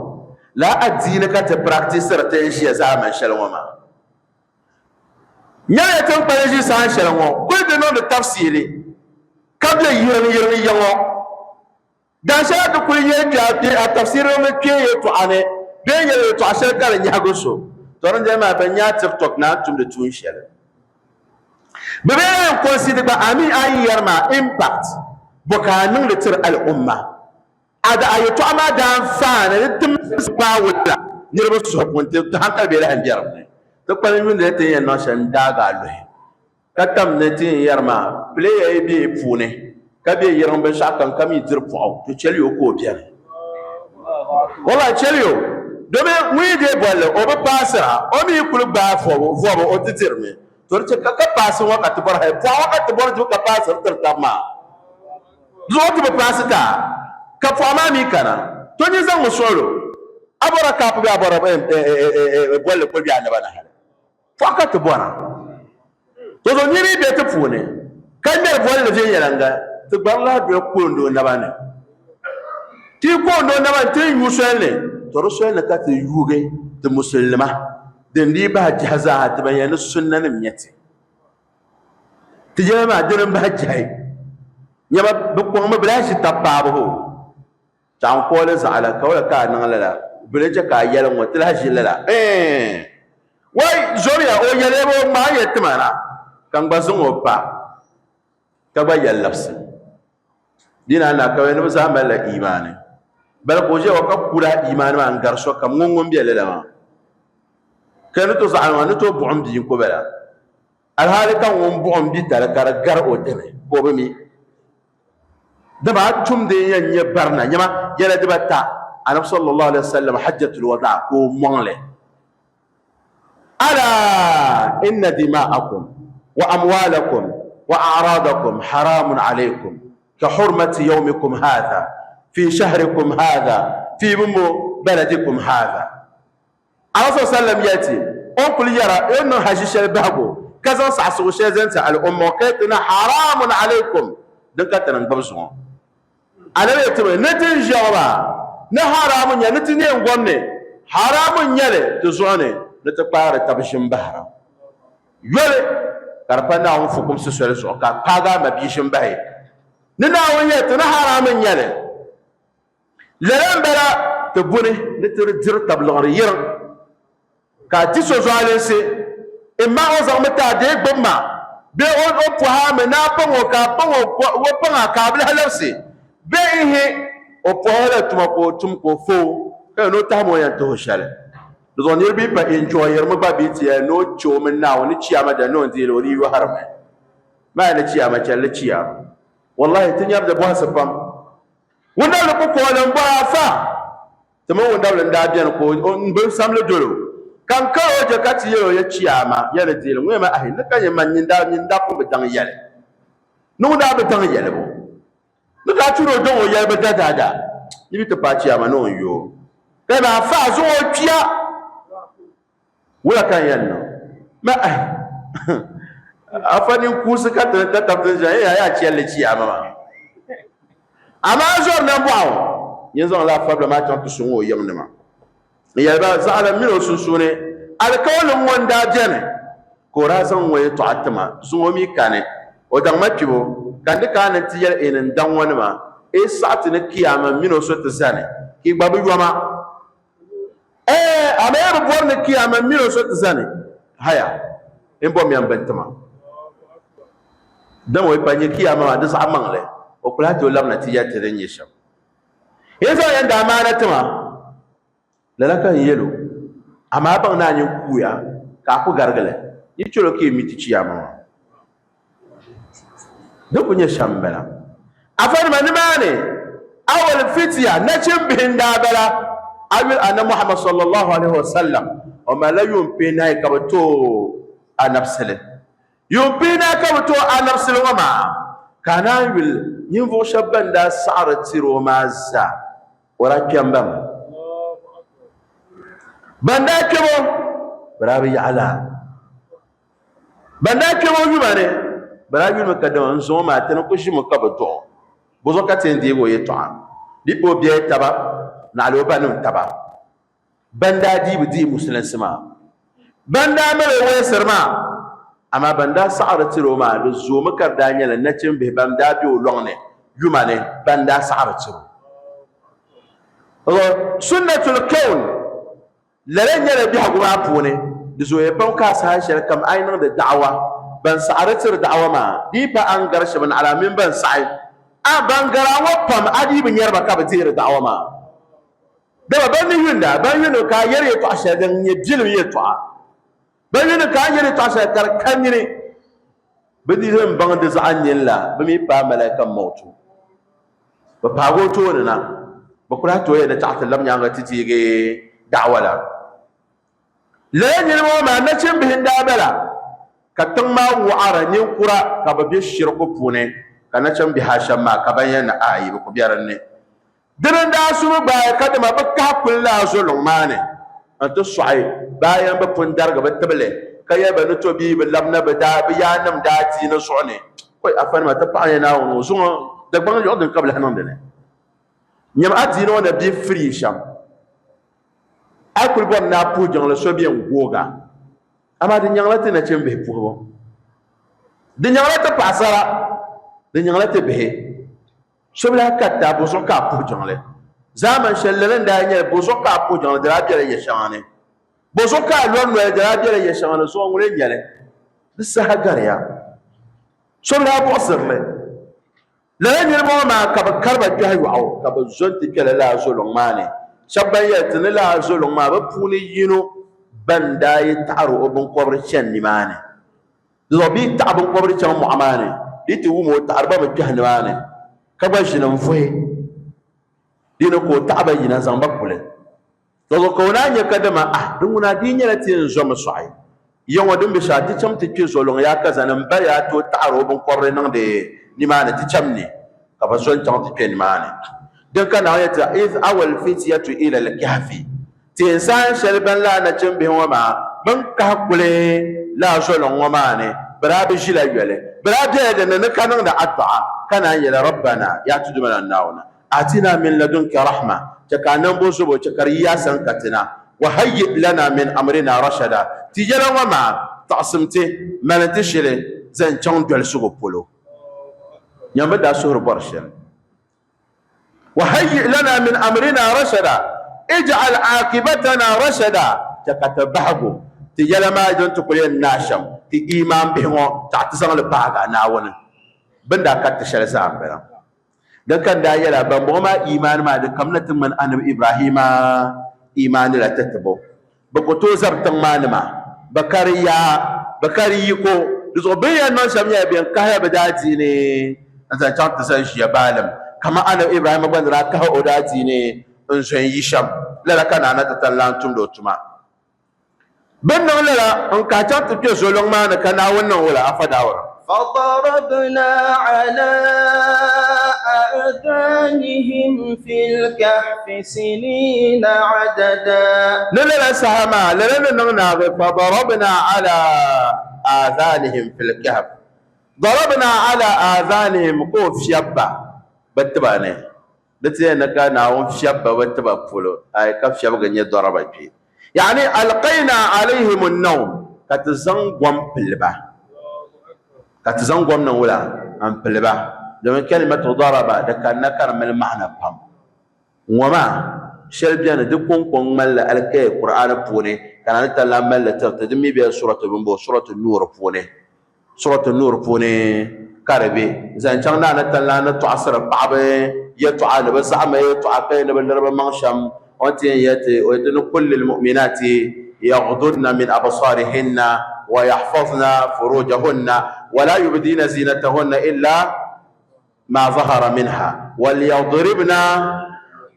Lala adiini ka ti practiciri ti ni ʒiya zaamani shɛli ŋɔ maa. Nyɛla ti ni kpali ʒi saha shɛli ŋɔ kuli di niŋdi tafsiiri ka be yiriŋ yiriŋ ya ŋɔ. Dan shɛli ti kuli yɛn kpe a bɛ a tafsiiri mi kpee yɛltɔɣa ni bee n-yɛli yɛltɔɣa shɛli ka di nyɛhigi so, tɔ din dali maa bɛ nya a TikTok ni a ni tumdi tuun shɛli. Bɛ bee yɛn kɔnsidi gba a mi a yi yɛri maa impact bɔ ka a niŋdi tiri al'umma. A da a yɛltɔɣa maa daanfaani di timsi paai wula niriba suhu puuni ti hankali bee lahi biɛrim ni ti kpalim yuundili ti ni yɛn niŋ shɛli n-daagi a luhi ka tam ni ti yɛn yɛri maa player yi be yi puuni ka be yiriŋ binshɛɣu kam ka mi diri pɔɣu to chɛli o ka o beni. Wallahi chɛli o domi ŋun yi deei bolli o bi paasira o mi yi kuli gbaai vɔbu vɔbu o ti dirimi to di chɛ ka ka paasi ŋɔ ka ti bɔri hali pɔɣu ŋɔ ka ti bɔri dibu ka paasiri tiri tab maa. Zuɣu ti bi paasi ti a, ka pɔɣu maa mi kana, to nyin zaŋmi suɣilo, a bɔra kaapu bee a bɔra bolli kuli be a naba ni hali. Pɔɣu ka ti bɔra. To zuɣu niriba yi be ti puuni ka ŋmɛri bolli viɛnyɛliŋga, ti gbari lahi doli koond o naba ni. Ti yi koond o naba ni, ti ni yuui soli ni, to di soli ni ka ti yuugi ti musulinima din dii bahi jihi zaaha ti ban yɛli ni sunnanim nyɛ ti. Ti jɛma maa dini m-bahi jɛhi. Nyama, bɛ kɔŋmi bɛ lahi ʒi tab paabu hoo. Chaɣ n-kooli zaɣa la, ka wula ka a niŋ lala? Bɛ ni chɛ ka a yɛli ŋ-ŋɔ, ti lahi ʒi lala. Ɛɛn! Wai, zomya, o yɛliya bee o ŋmaai ya ti ma na, ka n gba zaŋ o pa, ka gba yɛli labisi. Di na na ka bɛ ni bɛ zaa malila iimaani. Bala ka o ʒiya ŋɔ ka kuri a iimaani maa n-gari sokam ŋun ŋun be lala maa. Ka ni to zaɣa maa ni tooi buɣim bia n-ku bala. Alhaali ka ŋun buɣim bi tali ka di gari o dini ka o bi mi. Dama a tumdi n-yɛn nyɛ barina nyama yɛla dibata Anabi sallallahu alaihi wasallam hajjatul wadaa ka o mɔŋ li. Alaa inna dima'akum wa amwalakum wa a'radakum haramun alaykum ka hurmati yawmikum hadha fi shahrikum hadha fi baladikum hadha. Anabi sallam yɛli ti, o ni kuli yɛra, o ni niŋ haji shɛli bahigu ka zaŋ saɣisigu shɛli zaŋ ti al'umma ŋɔ ka yɛli ti ni haramun alaykum din ka ti ni gbubi zuŋɔ. Anabi yɛli ti mi, ni ti ni ʒiya ŋɔ maa ni haramun nyɛli, ni ti neen gom ni haramun nyɛli ti zuɣu ni ni ti kpaari tab ʒim bahira. Yoli ka di pa Naawuni fukumsi soli zuɣu ka a kpaagi a mabia ʒim bahi. Ni Naawuni yɛli ti ni haramun nyɛli. Lala m-bala ti buni ni ti di diri tab liɣiri yiriŋ, ka a ti so zualinsi, imma o zaŋmi ti a deei gbubi ma bee o o pɔhi a mi ni a paŋ o ka a paŋ o o paŋ a ka a bi lahi labisi bee n-hi o pɔhi o la tuma ka o tum ka o fo o ka yɛn ni o tahimi o yɛn tihi o shɛli. Di zuɣu niriba yi pa enjoyirimi gba bee ti yɛli ni o che o mini Naawuni ni chiyaama dali ni o ni deei li o dii yɔhirimi maa ni chiyaama chɛli li chiyaama. Wallahi ti nyari di bɔhisi pam. Wundabili ku kooli m-bɔhi afa, Ti mini wundabili n-daa beni ka o m bi samli dol o, ka n kal o je ka ti yɛl o ya chiyaama ya ni deeli ŋun yɛn ahi ni ka nyɛ man nyin daa nyin daa pun bi daŋ yɛli ni ŋun daa bi daŋ yɛlibu ni ka a tuuri o daŋ o yɛlibu dadaada ni bi ti paai chiyaama ni o ni yo ka yɛn afa a zaŋ o kpiya. Wula ka n yɛn niŋ? Ma ahi! Afa ninkuusi ka ti ka tab ti ni ʒiya, yaa yaa chɛli li chiyaama maa. Amaa zɔri nambɔɣu nyin zaŋla a fabila maa chaŋ ti sɔŋ o yiŋnima. N yɛli ba, Zaɣila m min o sunsuuni alikauli ŋ-ŋɔ n-daa beni, ka o daa zaŋ ŋ-ŋɔ yɛtɔɣa ti ma, Zuŋɔ mi kani, o daŋ ma kpibu, ka n di ka a ni ti yɛli Ɛɛn n daŋ ŋɔ nima, Ee saɣi ti ni kiyaama m min o so ti zani, ka yi gba bi yo ma. Ɛɛ, amaa yi bi bɔri ni kiyaama m min o so ti zani, haya, n bɔmiya m bini ti ma. Dama o yi pa nya kiyaama maa di zaɣ maŋli, o ku lahi tooi labina ti yɛli ti din nyɛ shɛm. Yi zaŋ ya n daamaana ti ma, lala ka n yɛl o, amaa baŋ ni a nini kuuya ka a ku garigi li, yi chɛl o ka yi mi ti chiyaama maa. Di ku nyɛ shɛm m-bala. Afanima nimaani awal fitiya nachimbihi n-daa bala. A yuli Annabi Muhammad sallallahu alaihi wasallam, o malila yuun pihinahi ka bɛ ti o anabisili. Yuun pihinahi ka bɛ ti o anabisili ŋɔ maa, ka a naan yuli ninvuɣ shɛba ban daa saɣiri tiri o maa zaa, o daa kpɛm ba mi. Ban daa kpɛm o, bɛ daa bi yaɣi laa. Ban daa kpɛm o yuma ni, bɛ daa yulimi kadama n zaŋ o maa ti ni ku ʒimi ka bɛ duɣ o. Bɔzuɣu ka ti yɛn deegi o yɛtɔɣa? Di pa o biɛya taba, naɣila o banim taba. Ban daa dii bi dihi musulinsi maa. Ban daa mali o wɛnsiri maa. Amaa ban daa saɣiri tiri o maa, di zoomi ka di daa nyɛla nachimbihi ban daa be o lɔŋ ni yuma ni ban daa saɣiri tiri o. Sunnatul kawn, Lala nyɛla biɛhigu maa puuni, di zooya pam ka a saha shɛli kam a yi niŋdi da'awa, ban saɣiri tiri da'awa maa dii pa a ni gari shɛba naɣila mini ban saɣi a. Ban gari a ŋɔ pam a dii bi nyari ba ka bɛ deeri da'awa maa. Dama ban ni yuunda, ban yuuni ka a yɛri yɛltɔɣa shɛli din nyɛ bilim yɛltɔɣa. Ban yuuni ka a yɛri yɛltɔɣa shɛli ka di ka nini. Bɛ di yɛn baŋ di zaɣa nini la, bɛ mi paai malaika mautu. Bɛ paagi o tooni na, bɛ ku lahi tooi yɛn ni taɣi ti lab nyaaŋa ti deegi da'awa la. Lala niriba ŋɔ maa nachimbihi n-daa bala, ka tiŋ maa wɔɣira ninkura ka bɛ be shiriku puuni, ka nachimbihi ashɛm maa ka ban yɛn ni aai, bɛ ku be din ni. Dini n-daa su bɛ gbaai kadama bɛ kahi kuli lala zoluŋ maa ni nti sɔɣi bayan bɛ pun darigi bɛ tibili ka yɛli ba ni to bɛ yi bi labina bɛ daa bɛ yaannim daa diini zuɣu ni, Kɔi afanima ti paɣi ya Naawuni ŋɔ zuŋɔ Dagbaŋ yɔɣu din ka bɛ lahi niŋdi li. Nyam adiini ŋɔ ni be firii shɛm. A yi kuli bɔri ni a puhi jiŋli so bɛ n-goog a, amaa di nyaŋla ti nachimbihi puhibu, di nyaŋla ti paɣisara, di nyaŋla ti bihi. So bi lahi kariti a, bɔzuɣu ka a puhi jiŋli? Zaamani shɛli lala n-daa nyɛli, bɔzuɣu ka a puhi jiŋli? Di daa bela ya shɛŋa ni. Bɔzuɣu ka a lɔri noli? Di daa bela ya shɛŋa ni. Zuɣu ŋuni n-nyɛ li? Di saha gariya. So bi lahi buɣisiri li. Lala niriba ŋɔ maa ka bɛ kari ba kpɛhi yɔɣu, ka bɛ zo nti kpe lala zoluŋ maa ni. Shɛba ban yɛli ti ni lala zoluŋ maa, bɛ puuni yino ban daa yi taɣiri o biŋkɔbiri chani nimaani. Di zuɣu bɛ yi taɣi biŋkɔbiri chaŋ mɔɣu maa ni, di yi ti wum o taɣiri ba mi kpɛhi nimaani, ka gba ʒini n-vuhi di ni ka o taɣi ba yina n-zaŋ ba kuli. Di zuɣu ka o naan nya kadama, Ah, din ŋuna dii nyɛla ti yɛn zomi sɔɣi ya ŋɔ din be shɛli, ti chaŋ ti kpe zoluŋ yaa ka zani m-bari ya ti o taɣiri o biŋkɔbiri niŋdi nimaani, ti cham ni. Ka bɛ zo n-chaŋ ti kpe nimaani. Din ka Naawuni yɛli ti, Iz awal fityatu ilal kahfi. Tihi saha shɛli bɛn lala nachimbihi ŋɔ maa bɛn kahi kuli lala zoliŋ ŋɔ maa ni, bɛ daa bi ʒila yoli. Bɛ daa bela din ni ni ka niŋdi addu'a, ka naan yɛli, Rabbana, yaa ti Duuma lan Naawuni, atina min ladunka rahma, chɛ ka a nambo zubo chɛ ka di yi a sani ka ti na, wa hayyi lana min amrina rashada, ti yɛla ŋɔ maa taɣisim ti, mali ti shili zaŋ chaŋ dolisigu polo. Nyam bɛ daa suhiri bɔri shɛli. Wahayyi lana min amrina rashada, ij'al aqibatana rashada, chɛ ka ti bahigu ti yɛla maa din ti kuli yɛn naai shɛm, ti iimaan bihi ŋɔ taɣi ti zaŋ li paagi a Naawuni bɛ ni daa kariti shɛli zaa m-bala. Din ka n daa yɛli a, bɛmbɔŋɔ maa iimaani maa di kamina ti ŋmani Anabi Ibrahima iimaani la ti tibo. Bɛ ku tooi zabi tiŋ maa nima, bɛ ka di yaa, bɛ ka di yiko. Di zuɣu bɛ ni yɛn niŋ shɛm nyɛla bɛ yɛn kahila bɛ daadiini n-zaŋ chaŋ ti zani ʒiya baalim, kaman Anabi Ibrahima gba ni daa kahi o daadiini n-zo n-yi shɛm. Lala ka Naa Natatan lan tumdi o tuma. Bɛ ni niŋ lala n-kahi chaŋ ti kpe zoluŋ maa ni ka Naawuni niŋ wula? Afa Daawura. فضربنا على آذانهم في الكهف سنين عددا. Ni lala saha maa, lala ni niŋ naagi, فضربنا على آذانهم في الكهف, ضربنا على آذانهم ka o fiɛbi ba bɛ tiba ni, di ti yɛn ni ka Naawuni fiɛbi ba bɛ tiba polo, ayi ka fiɛbigu nyɛ dɔraba kpe. Yaani alqaina alayhim an-nawm, ka ti zaŋ gom pili ba, ka ti zaŋ gom niŋ wula n-pili ba, domin kalimatu daraba di kanna ka di mali maana pam. Ŋɔ maa shɛli beni di kɔŋko ŋmanila alikaya Kur'aani puuni ka na ni ti lahi mali li tiri ti, di mi bela suratu bini booni suratu Nuur puuni. Suratu Nuur puuni ka di be. Zaŋ chaŋ naa ni tinlana ni tɔɣisiri paɣiba yɛtɔɣa ni bɛ zaɣima yɛtɔɣa ka yɛn ni bɛ liri bɛ maŋ shɛm, o ni ti yɛn yɛli ti o yɛti ni kul lilmu'minaati yaɣududna min absaarihinna wa yaḥfaẓna furujahunna wa laa yubdiina ziinatahunna illaa ma zahara minha waliyadribna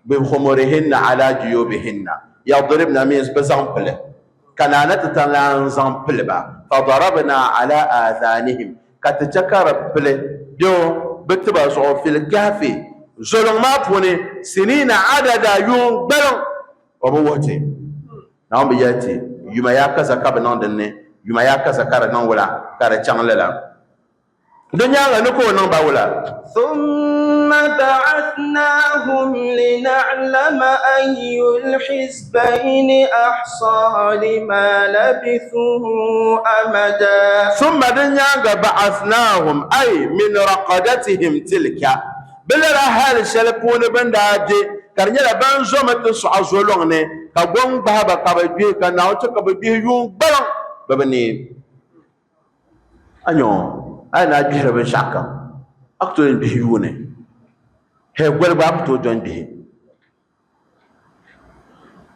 bikhumurihinna ala juyubihinna yadribna means bɛ zaŋ pili ka naana ti ta lan zaŋ pili ba fadarabna ala aadhanihim ka ti chɛ ka di pili bɛ bɛ tiba zuɣu fil kahfi zoliŋ maa puuni sinina adada yuun gbaliŋ o bi wuhi ti Naawuni bi yɛli ti yuma yaa kaza ka bɛ niŋ din ni yuma yaa kaza ka di niŋ wula ka di chaŋ lala. Di nyaaŋa ni ka o niŋ ba wula? ثم بعثناهم لنعلم أي الحزبين أحصى لما لبثوا أمدا. ثم di nyaaŋa بعثناهم أي من رقدتهم تلك bɛ lala hali shɛli puuni bɛ ni daa be ka di nyɛla ban zomi ti sɔɣi zoluŋ ni ka gom gbahi ba ka bɛ gbihi ka Naawuni chɛ ka bɛ gbihi yuun gbaliŋ bɛ bi neei. A nya o, a yi na gbihiri binshɛɣukam, a ku tooi gbihi yuuni. Hee goli gba a ku tooi dɔni gbihi.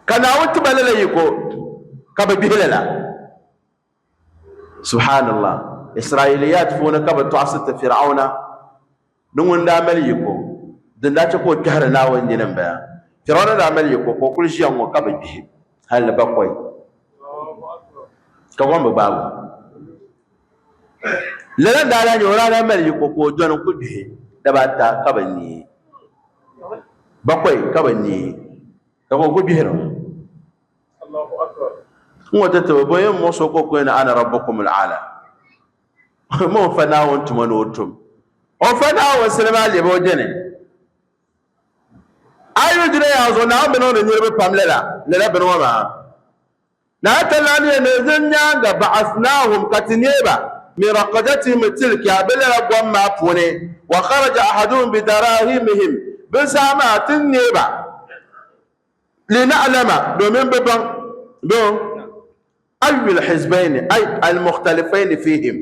Ka Naawuni ti ba lala yiko ka bɛ gbihi lala. Subhanallah. Israiliyat puuni ka bɛ tɔɣisi ti Fir'auna ni ŋun daa mali yiko din daa chɛ ka o kpɛhiri Naawuni nini m-bala. Fir'auna daa mali yiko ka o kuli ʒiya ŋ-ŋɔ ka bɛ gbihi hali ni bakɔi ka kom bi gbaag o. Lala n-daa lahi nyɛ o daa lahi mali yiko ka o dɔni n-kuli gbihi daba ata ka bɛ neei bakɔi ka bɛ neei ka o kuli gbihiri mi. N-ŋɔ ti ti bi bo yɛn muɣisi o ka o kuli ni ana rabbukumul a'la. Ma o fa Naawuni tuma ni o tum. O fa Naawuni sili maa lebi o dini. A yi yuli dunia yaa zuɣu, Naawuni bi niŋdi niriba pam lala, lala bini ŋɔ maa. Naa Tallaa ni yɛli ni din nyaaŋa ba'athnaahum ka ti neei ba min raqadatihim tilka bɛ lala gom maa puuni wa kharaja ahaduhum bi darahimihim bɛ zaa maa ti neei ba lina'lama domin bɛ baŋ bɛ ayyul hizbayni ay al-mukhtalifayni fihim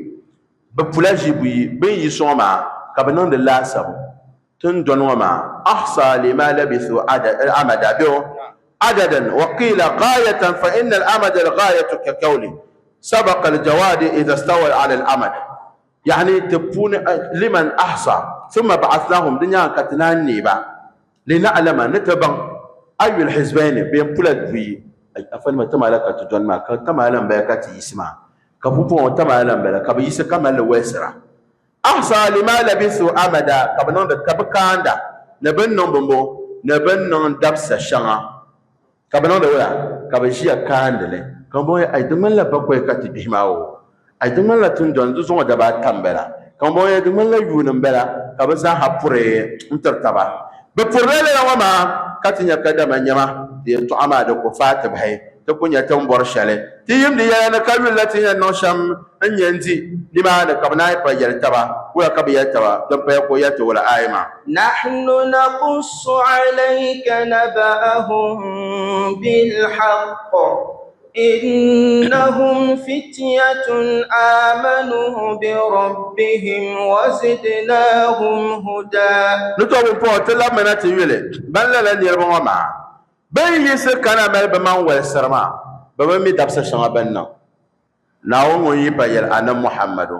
bɛ pula ʒi buyi bɛ ni yi sɔŋ maa ka bɛ niŋdi laasabu Ti ni dɔni ŋɔ maa, ahsa lima labithu amada bɛ o adadan wa qila ghayatan fa inna al-amada al-ghayatu ka kawli sabaqa al-jawadi idha stawa ala al-amad yani ti puuni liman ahsa thumma ba'athnahum di nyaaŋa ka ti naan neei ba lina'lama ni ti baŋ ayu al-hizbayni bɛ yɛn pula buyi afanima tamaala ka ti dɔni maa ka tamaala m-bala ka ti yiɣisi maa ka pumpɔŋɔ tamaala m-bala ka bɛ yiɣisi ka mali li walisira. Ahsa lima labisu amada, ka bɛ niŋdi ka bɛ kaanda ni bɛ ni niŋ bimbo ni bɛ ni niŋ dabisa shɛŋa, ka bɛ niŋdi wula? Ka bɛ ʒiya kaandi li, ka bɛ bɔŋɔ, Ai, di ŋmanila bakɔi ka ti gbihi maa o, ai, di ŋmanila tindɔni di zuŋɔ daba ata m-bala, ka bɛ bɔŋɔ, di ŋmanila yuuni m-bala, ka bɛ zaaha puri n-tiri taba. Bɛ purila lala ŋɔ maa ka ti nya kadama nyama di yɛltɔɣa maa di ku faai ti bahi, ti ku nya ti ni bɔri shɛli. Ti yimdi yɛla ni ka yulila ti ni yɛn niŋ shɛm n-nyɛ n-di nimaani ka bɛ naai pa yɛli taba. Wula ka bɛ yɛli taba? Din paya ka o yɛli ti wula aai maa. Naḥnu naqussu alayka naba'ahum bil-haqq innahum fityatun amanu bi rabbihim wa zidnahum huda. Ni to pumpɔŋɔ ti labimina ti yuli ban lala niriba ŋɔ maa. Bɛ ni yiɣisi kana mali bɛ maŋ walisiri maa, bɛ bi mi dabisa shɛŋa bɛ ni niŋ. Naawuni ŋun yi pa yɛli Anabi Muhammadu,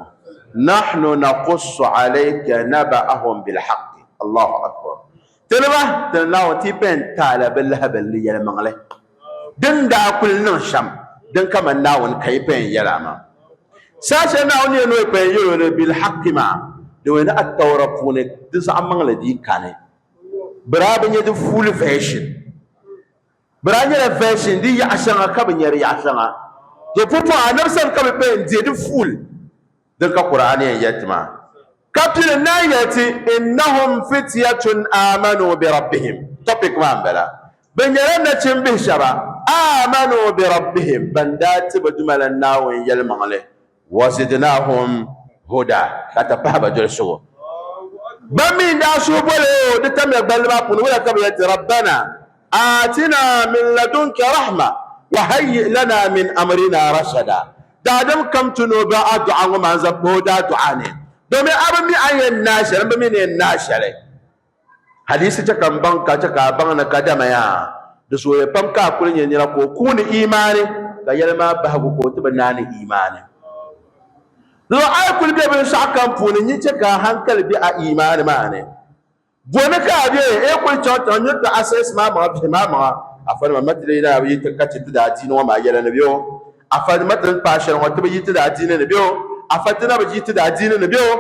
Nahnu naqussu alayka naba'ahum bilhaqqi. Allahu akbar. Ti ni ba, ti ni Naawuni ti yi pɛn taala bɛ lahibali ni yɛlimaŋli. Din daa kuli niŋ shɛm, din kaman Naawuni ka yi pɛn yɛli a maa. Saha shɛli Naawuni ni yɛn ni o yi pɛn yɛl o ni bilhaqqi maa, di wuhi ni Attaura puuni di zaɣimaŋli dii kani. Bɛ daa bi nya di full version. Bɛ daa nyɛla version di yaɣa shɛŋa ka bi nya di yaɣa shɛŋa. To pumpɔŋɔ anabi sani ka bɛ pɛn n-deei di full din ka Qur'an yɛn yɛli ti maa. Ka pili n-naan yɛli ti, Innahum fityatun amanu bi rabbihim. Topic maa m-bala. Bɛ nyɛla nachimbihi shɛba, amanu bi rabbihim, ban daa ti bɛ Duuma la Naawuni yɛlimaŋli. Wazidnahum huda, ka ti pahi ba dolsigu. Ban mi n-daa suhi boli o di tamya gballi maa puuni, wula ka bɛ yɛli ti, Rabbana aatina min ladunka rahma wa hayyi lana min amrina rashada. Daadam kam tu ni o baŋ adu'a ŋɔ maa n-zaŋ pahi o daadu'a ni, domin a bi mi a ni yɛn naai shɛli, m bi mi ni yɛn naai shɛli. Hadiisi chɛ ka m baŋ ka chɛ ka a baŋ ni kadama yaa di zooya pam ka a kuli nyɛ nira ka o kuuni imaani ka yɛli maa bahigu ka o ti bi naani imaani. Di zuɣu a yi kuli be binshɛɣu kam puuni nyin chɛ ka a hankali be a imaani maa ni. Boni ka a be e kuli chaŋ tiŋa nyin ti assess maa maŋa bihi maa maŋa afa nima ma ti lee daa bi yi ti ka chɛ ti daa diini ŋɔ maa yɛla ni bɛ o afa nima ti ni paai shɛli ŋɔ ti bi yi ti daa diini ni bɛ o afa ti na bi yi ti daa diini ni bɛ o.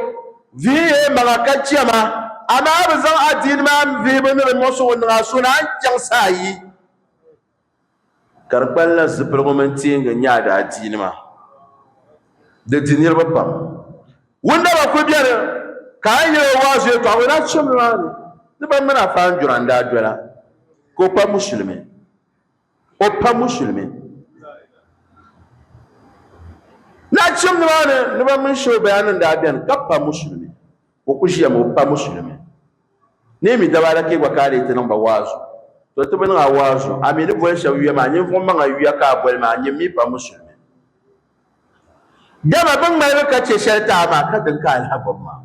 Vihi ye maŋa ka chɛ ma, amaa a bi zaŋ adiini maa vihibu ni di muɣisigu niŋ a suhu ni a ni chaŋ saha yi. Ka di kpanila zipiligu mini teengi n-nyɛ a daadiini maa. Di di niriba pam. Wundaba kuli beni ka a yi yɛli o waazu yɛltɔɣa o daa cham nimaani ni ban mini afa n-jura n-daa dola ka o pa musulimi. O pa musulimi. Naa cham nimaani ni ban mini Shehu Bayani n-daa beni ka pa musulimi. O ku ʒiya mi o pa musulimi. Ni mi daba ala ka yi gba ka a lee ti niŋ ba waazu. To ti bi niŋ a waazu, a mi ni boli shɛba yuya maa, ninvuɣ maŋa yuya ka a boli maa, nyini mi pa musulimi. Dama bɛ ŋmaligi ka chɛ shɛli ti a maa, ka din ka a lahi gbubi maa.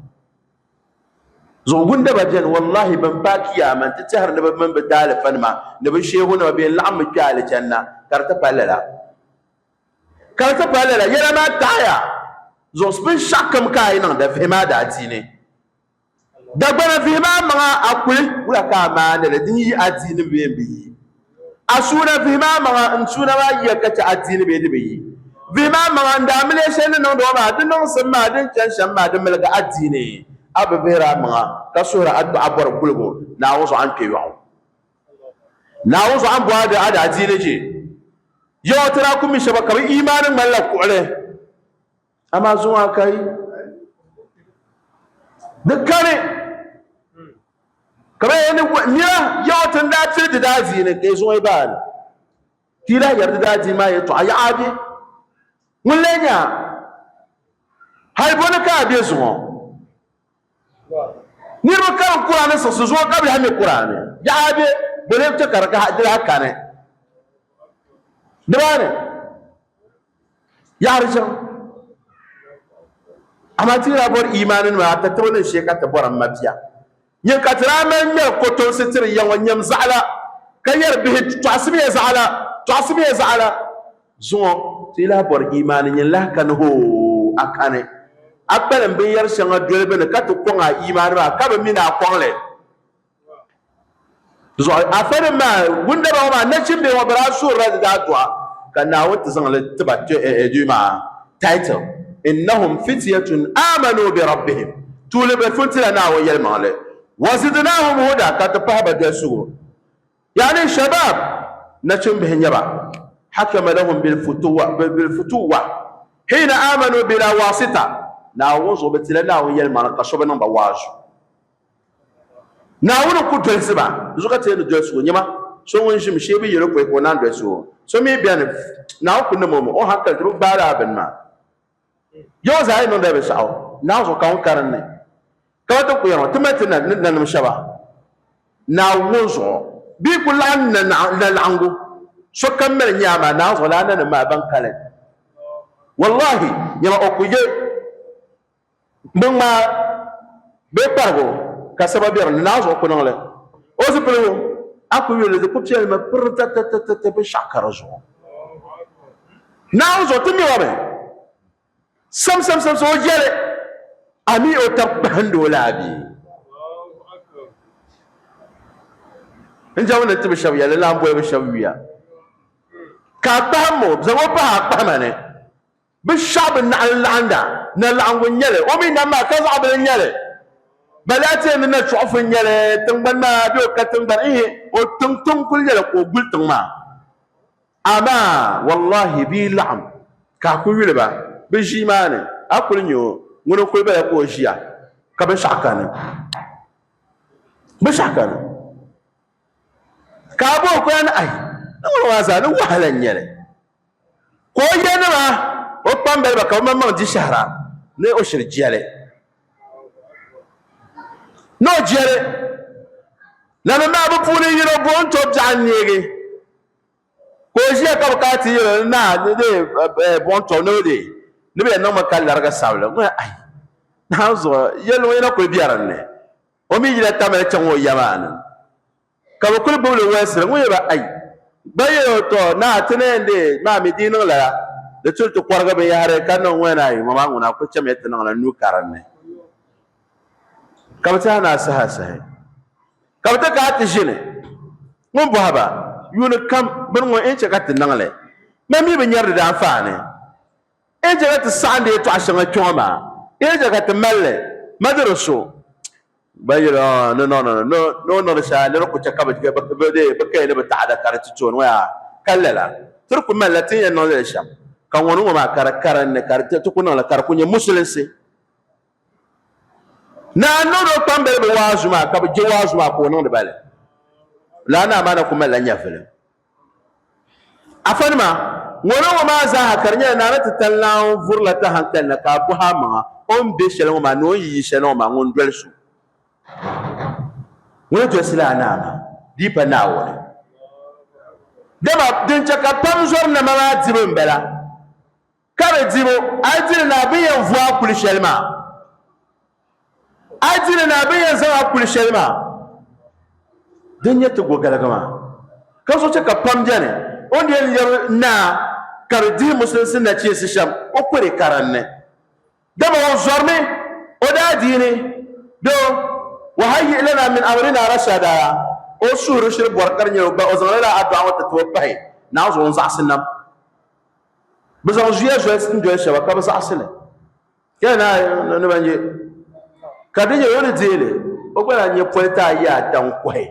Zuɣu gundaba beni, wallahi bɛn paai kiyaama nti tɛhiri ni bɛ mini bɛ daalifanima ni bɛ sheehunima bɛ yɛn laɣimmi kpe alijanna, ka di ti pa lala. Ka di ti pa lala. Yɛla maa taɣiya. Zuɣu binshɛɣukam ka a yi niŋ, di vihim a daadiini. Dagbana vihim a maŋa a kuli wula ka a maani li din yi adiini bee m-bi yi? A suuna vihim a maŋa n suuna maa yiya ka chɛ adiini bee di bi yi? Vihim a maŋa n daamiliya shɛli ni niŋdi ŋɔ maa di niŋsim maa din chani shɛm maa di miligi adiini. A bi vihiri a maŋa ka suhiri a bɔri kuligu Naawuni zuɣu a ni kpe yɔɣu. Naawuni zuɣu a ni bɔri a di adiini je. Yawa ti daa ku mi shɛba ka bɛ imaani ŋmanila kuɣili. Amaa zuŋɔ a kai di kani ka bɛ yɛli ni nira yaɣu ti n daa tiri di daa ziini ka yi zuŋɔ yi baani ka yi lahi yɛri di daa diini maa yɛltɔɣa yaɣa a be ŋun lee nya hali bɔ ni ka a be zuŋɔ Niriba karim Kuraani siɣisi zuɣu ka bɛ lahi mi Kuraani. Yaha bɛ bɛ lee chɛ ka di lahi kani. Dimaani yaha di chaŋ. Amaa ti yi daa bɔri iimaaninima a tatabo ni n-shee ka ti bɔri m mabia. Nyin ka ti daa mali ŋmɛri kɔtomsi tiri ya ŋɔ, nyam zaɣila ka yɛri bihi, Tɔɣisimiya zaɣila, tɔɣisimiya zaɣila. Zuŋɔ ti yi lahi bɔri iimaani nyin lahi kani hoo, a kani. A kpalim binyɛr shɛŋa doli bɛ ni ka ti kɔŋ a iimaani maa ka bi mi ni a kɔŋ li. Zuɣu afanim maa, gundaba ŋɔ maa, nachimbihi ŋɔ bɛ daa suurila di daa dua ka Naawuni ti zaŋ li ti ba duu maa title, Innahum fityatun aamanu bi rabbihim, tuuli bɛ funtila Naawuni yɛlimaŋli, wa zidnahum huda, ka ti pahi ba dolisigu. Yani shabab, nachimbihi n-nyɛ ba, hakama lahum bilfutuwa hiina amanu bila wasita, Naawuni zuɣu bɛ tila Naawuni yɛlimaŋli ka so bi niŋ ba waazu. Naawuni n-ku dolisi ba, di zuɣu ka ti yɛli ni dolisigu n-nyɛ ma, so ŋun ʒimi shee bi yɛl o pɔi ka o naan dolisi o, so mi beni Naawuni ku niŋ o mi, o hankali ti bi gbaai lala bini maa. Yawɛ zaa yi niŋdila binshɛɣu, Naawuni zuɣu ka ŋun karim ni. Ka bɛ ti ku yɛri ŋɔ, Ti mali ti nanim shɛba Naawuni zuɣu. Bɛ yi ku laɣim na laɣiŋgu, sokam mali nya amaa Naawuni zuɣu lala nanim maa ban kali. Wallahi, nyama o ku ye binŋmaa bee kparigu ka saba be di ni, Naawuni zuɣu ku niŋ li. O zipiligu, a ku yuli li, di ku piɛlimi piritatatata binshɛɣu ka di zuɣu. Naawuni zuɣu ti mi ba mi sam sam sam o yɛli a mi o tab kpahindi o laa bee? N jɛm ni ti bi shɛba yɛli lan boli bi shɛba yuya ka a kpahim o zaŋ o pahi a kpahima ni bi shɛɣu bi naɣi n-laɣinda na laɣingu n-nyɛli o mi nam maa ka zaɣ bili n-nyɛli bali a ti yɛn ni na chuɣufu n-nyɛli tiŋgbani maa bee o ka tiŋgbani ihi o tiŋ tiŋ kuli nyɛli ka o guli tiŋ maa. Amaa wallahi bɛ yi laɣim ka a ku yuli ba bɛ ʒii maa ni, a kuli nya o, ŋuni n-kuli bala ka o ʒiya ka binshɛɣu kani. Binshɛɣu kani. Ka a bo o kula ni ayi, ni ŋuni maa zaa ni wahala n-nyɛ li. Ka o yanima, o kpambaliba ka bɛ maŋmaŋ di shɛhira ni o shiri jia li. Ni o jia li. Nanim maa bɛ puuni yino bo n-to biɛɣu n-neegi. Ka o ʒiya ka bɛ kana ti yɛl o ni naa ni deei buɣim tɔbu ni o deei ni bɛ yɛn niŋmi ka larigi sabili. Ŋun yɛli, Ai! Naawuni zuɣu yɛlli ŋɔ yina kuli be din ni. O mi yila Tamale chaŋ o ya maa ni ka bɛ kuli gbubi li wolisiri. Ŋun yɛli ba, Ai! Bɛ yɛl o, Tɔ! Naa, ti ni yɛn deei maa mi di yi niŋ lala, di tuli ti kɔrigi binyɛhiri ka niŋ. Ŋun yɛli, Ai! Ŋɔ maa ŋuna kuli chamiya ti niŋla nuu ka din ni. Ka bɛ ti a ni a saha sahi. Ka bɛ ti ka a ti ʒini. Ŋun bɔhi ba, Yuuni kam bini ŋɔ n chɛ ka ti niŋ li, man mi bi nyari di daanfaani. N chɛ ka ti saɣindi yɛtɔɣ shɛŋa kpiɔŋ maa, n chɛ ka ti mali li ma di di so. Bɛ yɛli o ni no, no, no, ni o niŋdi shɛli ni di ku chɛ ka bɛ kaya ni bɛ taɣada ka di ti tooni ŋɔ yaa ka lala. Ti di ku malila ti ni yɛn niŋdi li shɛm, ka ŋɔ ni ŋɔ maa ka di karinni ka ti ku niŋ li ka di ku nyɛ musulinsi. Naa niŋdi o kpambaliba waazu maa ka bi je waazu maa ka o niŋdi ba li. Lala naa maa na ku malila nyɛvili. Afanima, ŋɔlo ŋɔ maa zaaha ka di nyɛla naa ni ti tali naawuni vurila ti hankali na ka a bɔhi a maŋa o ni be shɛli ŋɔ maa ni o ni yi yi shɛli ŋɔ maa ŋun doli so. Ŋuni dolisi lala naa maa di yi pa Naawuni. Dama din chɛ ka pam zɔri nama maa dibu m-bala. Ka di dibu, a yi dili ni a bi yɛn vo a kuli shɛli maa. A yi dili ni a bi yɛn zaŋ a kuli shɛli maa. Din nyɛ ti gogaligi maa. Ka so chɛ ka pam beni, o ni yɛn lɛbi naa ka di dihi musulinsi nachiinsi shɛm, o kuri ka dinni. Dama o zɔrimi o daadiini doo, Wahayyi lana min amrina rashada, o suhuri shiri bɔri ka di nyɛla o gba o zaŋ lala adua ŋɔ ti ti o pahi Naawuni zuɣu n-zaɣisi nam. Bɛ zaŋ zuya zolisi n-doli shɛba ka bɛ zaɣisi li. Yɛli naa ni ban ye, ka di nyɛla o ni deei li, o gba lahi nya poli ti a yi ata n-kɔhi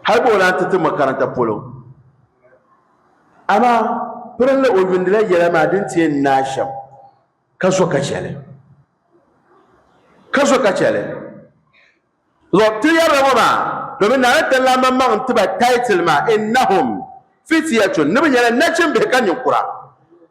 hal ka o lahi ti ti makaranta polo. Amaa pirinla o yundila yɛla maa din ti yɛn naai shɛm ka zo ka chɛ li. Ka zo ka chɛ li. Zuɣu ti yɛrila ŋɔ maa domin Naa ni ti lan maŋmaŋ n-ti ba title maa, Innahum fityatun, ni bɛ nyɛla nachimbihi ka ninkura,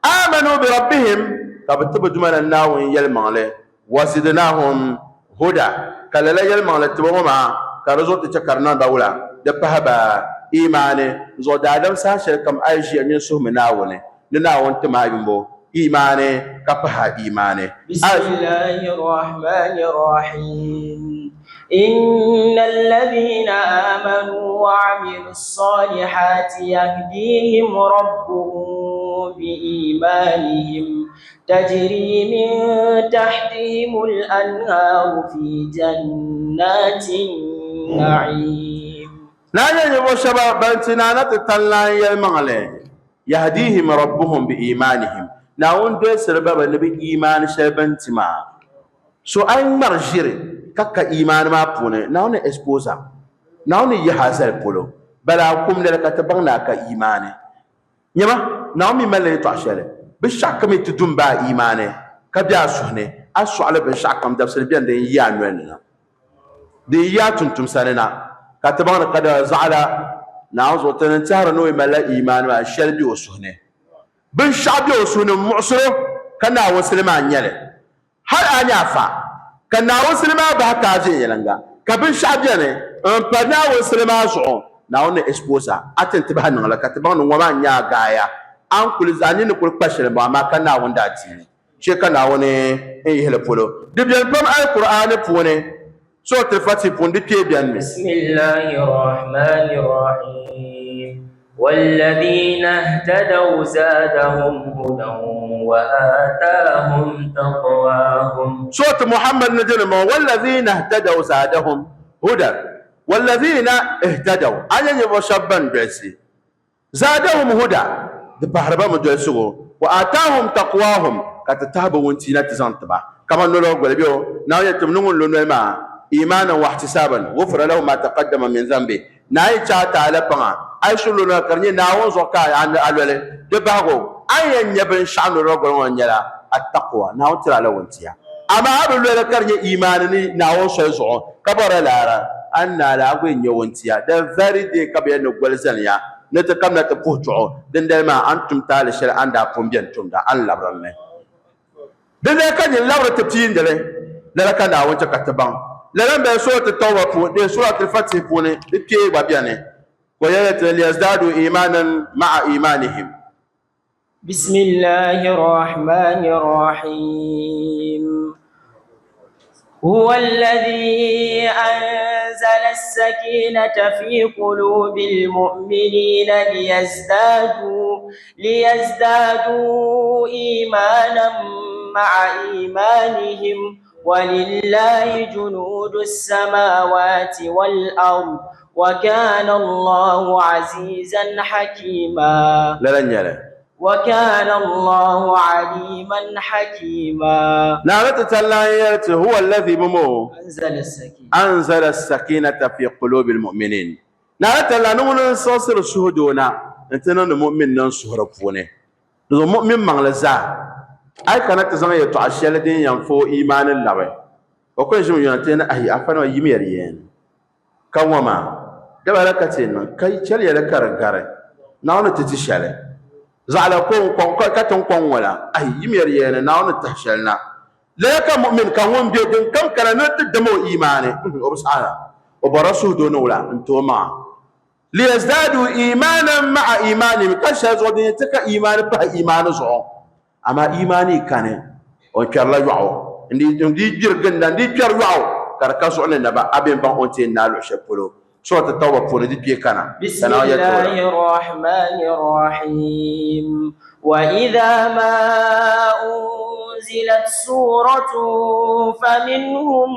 Aamanu bi Rabbihim, ka bɛ ti bɛ Duuma na Naawuni yɛlimaŋli, Wazidnahum huda, ka lala yɛlimaŋli tibo ŋɔ maa ka di zuɣu ti chɛ ka di niŋ ba wula? Di pahi ba iimaani zuɣu. Daadam saha shɛli kam a yi ʒiya nyin suhimi Naawuni ni Naawuni tim a yumbo iimaani ka pahi a iimaani. Bismillahi rahmani rahim. Innal ladhina amanu wa amilu salihati yahdihim rabbuhum bi imanihim tajri min tahtihimul anharu fi jannatin na'im. Naa nyɛ ninvuɣ shɛba ban ti Naa na ti tali naan yɛlimaŋli. Yahdihim Rabbuhum bi iimaanihim, Naawuni dolsiri ba ba ni bɛ iimaani shɛli bɛ ni ti maa. So a yi ŋmari ʒiri ka ka iimaani maa puuni, Naawuni ni expose a. Naawuni ni yihi a zali polo. Bala a kum lala ka ti baŋ ni a ka iimaani. Nyama, Naawuni mi malila yɛtɔɣ shɛli, Binshɛɣukam yi ti du m-ba a iimaani ka be a suhu ni, a sɔɣili binshɛɣukam dabisili beni din yi a noli ni na. Din yi a tumtumsa ni na, ka ti baŋ ni kadama zaɣila Naawuni zuɣu, ti ni tɛhiri ni o yi malila iimaani maa, shɛli be o suhu ni. Binshɛɣu be o suhu ni m-muɣisir o, ka Naawuni sili maa nya li. Hal a nya afa, ka Naawuni sili maa bahi ka a viɛnyɛliŋga, ka binshɛɣu beni m-pa Naawuni sili maa zuɣu, Naawuni ni expose a, a ti ni ti bahi niŋ li, ka ti baŋ ni ŋɔ maa n-nyɛ a gaaya. A ni kuli, a nini ni kuli kpa shɛli m-bɔŋɔ, amaa ka Naawuni daadiini. Chɛ ka Naawuni n yihi li polo. Di beni pam Alkur'aani puuni, Surat Al-Fatih puuni di kpee beni mi. Bismillahi Rahmani Rahim. Walladhina ihtadaw zadahum hudan wa atahum taqwahum. Surat Muhammad ni dini m-bɔŋɔ, Walladhina ihtadaw zadahum hudan. Walladhina ihtadaw, a nya ninvuɣ shɛba ban dolsi. Zaadahum huda, di pahiri ba mi dolsigu, wa aataahum taqwaahum, ka ti tahi bɛ wuntia na ti zaŋ ti ba. Kaman nolɔɣu goli bɛ o, Naawuni yɛli ti mi ni ŋun lo noli maa, iimaanan wa ihtisaaban, gufira lahu maa taqaddama min dhanbi, Naa yi chɛ a taali paŋa, a yi shiri lo noli ka di nyɛ Naawuni zuɣu ka a loli, di bahigu, a ni yɛn nya binshɛɣu nolɔɣu goli ŋɔ ni nyɛla at-taqwa, Naawuni tiri a la wuntia. Amaa a bi loli ka di nyɛ iimaani ni Naawuni soli zuɣu ka bɔrila laara, a ni naai la, a gba yɛn nya wuntia. The very day ka bɛ yɛn ni goli zani ya ni ti kamina ti puhi chuɣu, dindali maa a ni tum taali shɛli a ni daa pun beni tumda, a ni labiri li ni. Dindali ka nyin labiri ti piindi li, lala ka Naawuni chɛ ka ti baŋ. Lala m-bala Surat Tawba puuni, Surat Al-Fatih puuni, di kpee gba beni. Ka o yɛli ti, Liyazdadu iimaanan ma'a iimaanihim. بسم الله الرحمن الرحيم هو الذي أنزل السكينة في قلوب المؤمنين ليزدادوا ليزدادوا إيمانا مع إيمانهم ولله جنود السماوات والأرض وكان الله عزيزا حكيما Lala n-nyɛ li. وكان الله عليما حكيما Naawuni ti tali lan yɛli ti, Huwa allazi mimo أنزل السكينة anzala as-sakinata fi qulubi al-mu'minin. Naawuni tali lan ni ŋuni n-siɣisiri suhudoo na nti niŋdi mu'minnim suhuri puuni. Di zuɣu mu'min maŋli zaa, a yi kana ti zaŋ yɛltɔɣa shɛli din yɛn fa o iimaani labi. O ku yɛn ʒimi yɔna ti yɛn ni ahi afa nima yimiya di yɛn ka ŋɔ maa daba la ka ti yɛn niŋ ka yi chɛli ya li ka di gari Naawuni ni ti ti shɛli zaɣila ka o kɔŋ ka ti ni kɔŋ ŋɔ la ahi yimiya di yɛn ni Naawuni ni tahi shɛli na lala ka mu'min ka ŋun be din kam kana ni o ti dama o imaani o bi saɣi la o bɔrila suhudoo ni wula n-ti o maŋa Liyazdadu imanan ma'a imanihim, ka shɛli zuɣu din yɛn ti ka imaani pahi imaani zuɣu, amaa imaani yi kani, o ni kpɛrila yɔɣu, n di gbiri ginda, n di kpɛri yɔɣu ka di ka zuɣu ni naba, a bɛ ni baŋ o ni ti yɛn naai luɣ shɛli polo. Surat Tawba puuni di kpee kana, ka Naawuni yɛli ti o la. Bismillahi Rahmani Rahim. Wa idha ma unzilat suratun faminhum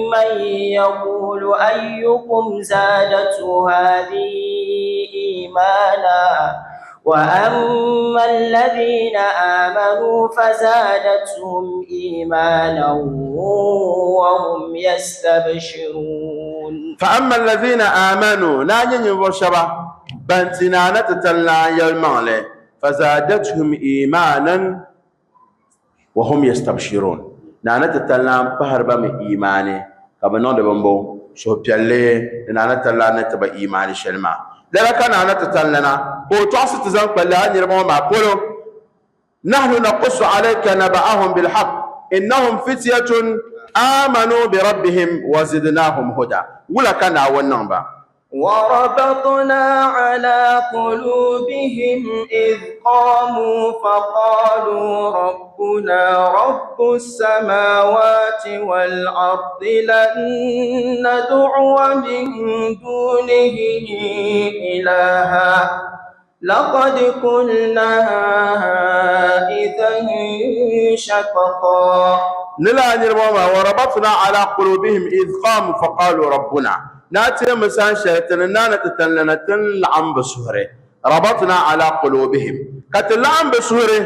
man yaqulu ayyukum zadatu hadhihi imana wa amma alladhina amanu fazadathum imanan wa hum yastabshirun. Fa amma alladhina amanu, naa nyɛ ninvuɣ shɛba ban ti Naa na ti tali naan yɛlimaŋli, fazadathum imanan wa hum yastabshirun, Naa na ti tali naan pahiri ba mi imaani ka bɛ niŋdi bimbo, suhupiɛlli, ni Naa na tali naan ni ti ba imaani shɛli maa. Lala ka Naa na ti tali lana ka o tɔɣisi ti zaŋ kpa lala niriba ŋɔ maa polo, Nahnu naqussu alayka naba'ahum bilhaq innahum fityatun amanu birabbihim wa zidnahum huda. Wula ka Naawuni niŋ ba? وربطنا على قلوبهم إذ قاموا فقالوا ربنا رب السماوات والأرض لن ندعو من دونه إلها لقد قلنا إذا شططا. Ni lala niriba ŋɔ maa, وَرَبَطْنَا عَلَىٰ قُلُوبِهِمْ إِذْ قَامُوا فَقَالُوا رَبُّنَا Naa ti yɛn bi saha shɛli ti ni naani ti tinlana ti ni laɣim bɛ suhuri, رَبَطْنَا عَلَىٰ قُلُوبِهِمْ Ka ti laɣim bɛ suhuri,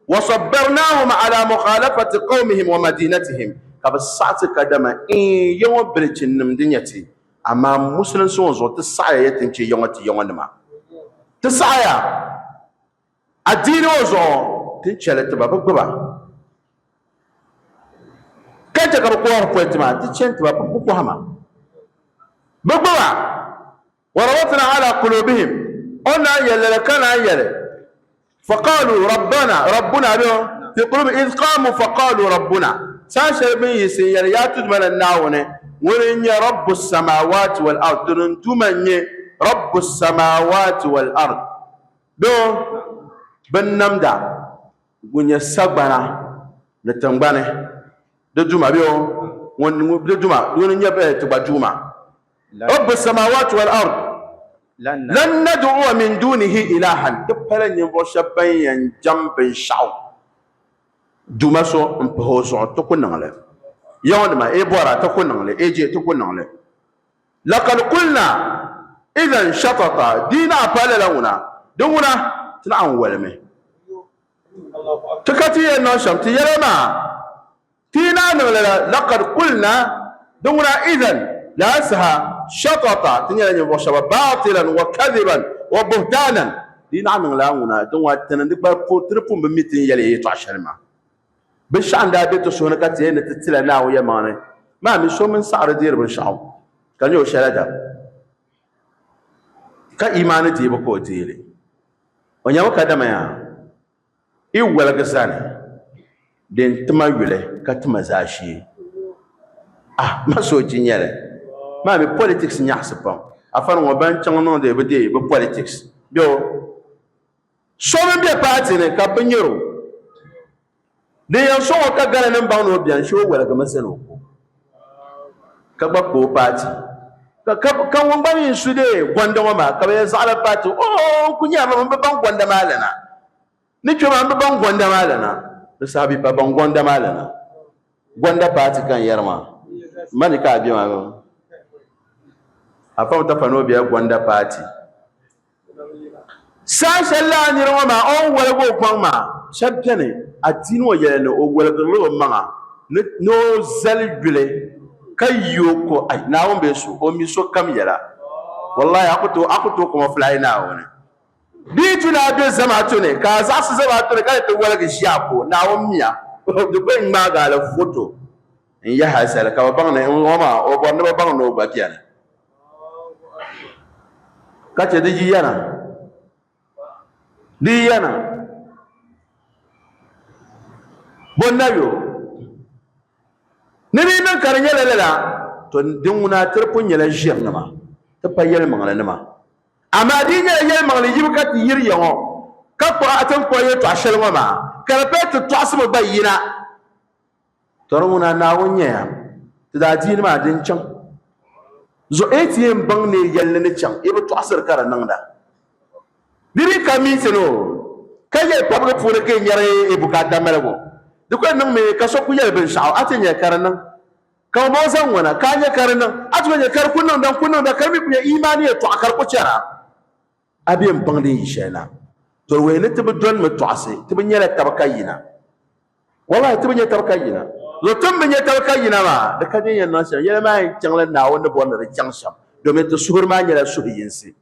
وَصَبَّرْنَاهُمْ عَلَىٰ مُخَالَفَةِ قَوْمِهِمْ وَمَدِينَتِهِمْ Ka bɛ saɣi ti kadama n ya ŋɔ bilichinnima di nyɛ ti. Amaa musulinsi ŋɔ zuɣu ti saɣiya ya ti ni chɛ ya ŋɔ ti ya ŋɔ nima. Ti saɣiya adiini ŋɔ zuɣu ti ni chɛ li ti ba bɛ gbuba. Ka chɛ ka bɛ kɔhiri poli ti maa, ti chani ti ba bɛ kɔhi ma. Bɛ gbuba. Warabatna ala kulubihim, o ni naan yɛli lala ka naan yɛli, Faqalu rabbana, rabbuna bɛ fi qulubi idh qamu faqalu rabbuna, saha shɛli bɛ ni yiɣisi n-yɛli, Yaa ti Duuma la Naawuni, ŋuni n-nyɛ Rabbu samawati wal ard, tini n Duuma n-nyɛ Rabbu samawati wal ard, bɛ binnamda ŋun nyɛ sagbana ni tiŋgbani di Duuma bɛ ŋun di Duuma, ŋuni n-nyɛ bɛ ti gba Duuma. Rabbu samawati wal ard, lan nad'uwa min dunihi ilahan, ti pala ninvuɣ shɛb bɛn yɛn jɛm binshɛɣu Duuma so m-pahi o zuɣu, ti ku niŋ li. Yaŋɔnima, yi bɔra, ti ku niŋ li, yi je, ti ku niŋ li. Laqad qulna idhan shatata, di yi naɣ pa lala ŋuna, di ŋuna ti naɣ n-wolimi. Ti ka ti yɛn niŋ shɛm, ti yɛla maa, ti yi naɣ niŋ lala, laqad qulna, di ŋuna idhan, lala saha, shatata, ti nyɛla ninvuɣ shɛba, baatilan wa kadhiban wa buhtanan, di yi naɣ niŋ lala ŋuna, di ŋuna ti ni di gba ti di pun bi mi ti ni yɛli ya yɛtɔɣ shɛli maa. Binshɛɣu n-daa be ti suhu ni ka ti yɛli ni ti tila Naawuni yɛlimaŋli maa mi so mini saɣiri deeri binshɛɣu ka nyɛ o shɛla dam, ka imaani deebu ka o deei li. O nyami kadama yaa yi woligi zani din tima yuli ka tima zaashee. Ah, ma soochi nyɛli maa mi politics nyaɣisi pam. Afani ŋɔ ban chaŋ niŋdi bi deei bi politics bɛ o so min be paati ni ka bi nyɛri o. Din yɛn sɔŋ o ka gala nim baŋ ni o bɛni shee o waligimi zani o ko ka gba kpa o paati. Ka ŋun gba mi n-su dee gonda ŋɔ maa ka bɛ yɛn zaɣila paati oo n ku nyarimi m bi baŋ gonda maa lana. Ni kpe maa m bi baŋ gonda maa lana. Di saha bi pa baŋ gonda maa lana. Gonda paati ka n yɛri maa. Mani ka a be maa. Afa Mustapha ni o bela gonda paati. Saha shɛli lala nira ŋɔ maa o ni woligi o kpaŋ maa, shɛba beni adiini ŋɔ yɛla ni o woligirila o maŋa ni o zali yuli ka yi o ko, ai Naawuni bee so, o mi sokam yɛla. Wallahi a ku tooi camouflage Naawuni. Di yi tu ni a be zamaatu ni ka a zaɣisi zamaatu ni ka di ti woligi ʒi a ko, Naawuni miya, di ku yɛn ŋmaagi a la foto. N yaha zali ka bi baŋ ni n ŋɔ maa o bɔri ni bi baŋ ni o gba beni ka chɛ di yi yana di yi yana bo n-na yo ni di yi niŋ ka di nyɛla lala to din ŋuna ti di pun nyɛla ʒirinima ti pa yɛlimaŋlinima. Amaa di yi nyɛla yɛlimaŋli yibu ka ti yiri ya ŋɔ, ka kpuɣi a ti ni kpuɣi yɛtɔɣ shɛli ŋɔ maa, ka di paya ti tɔɣisimi gba yina. Tɔ di ŋuna Naawuni nyɛya ti daadiini maa din chaŋ zuɣu yi ti yɛn baŋ ni yɛlli ni chaŋ, yi bi tɔɣisiri ka di niŋda. Di dii ka minti ni o ka yɛli pabigi puuni ka yi nyari yi bukaata maligu, di ku yɛn niŋmi ka so ku yɛli binshɛɣu a ti nya ka di niŋ. Ka ŋun bɔŋɔ zaŋ ŋɔ na, ka a nya ka di niŋ, a ti ku nya ka di ku niŋda n-ku niŋda, ka di mi ku nyɛ imaani yɛtɔɣa ka di ku chɛra. A be m-baŋ din yi shɛli na. To di wuhi ni ti bi donimi tɔɣisi, ti bi nyɛla taba ka yina. Wallahi ti bi nyɛ taba ka yina. Zuɣu ti ni bi nyɛ taba ka yina maa, di ka din yɛn niŋ shɛm. Yɛli maa yɛn chaŋla Naawuni ni bɔri ni di chaŋ shɛm, domin ti suhuri maa nyɛla suhu yinsi.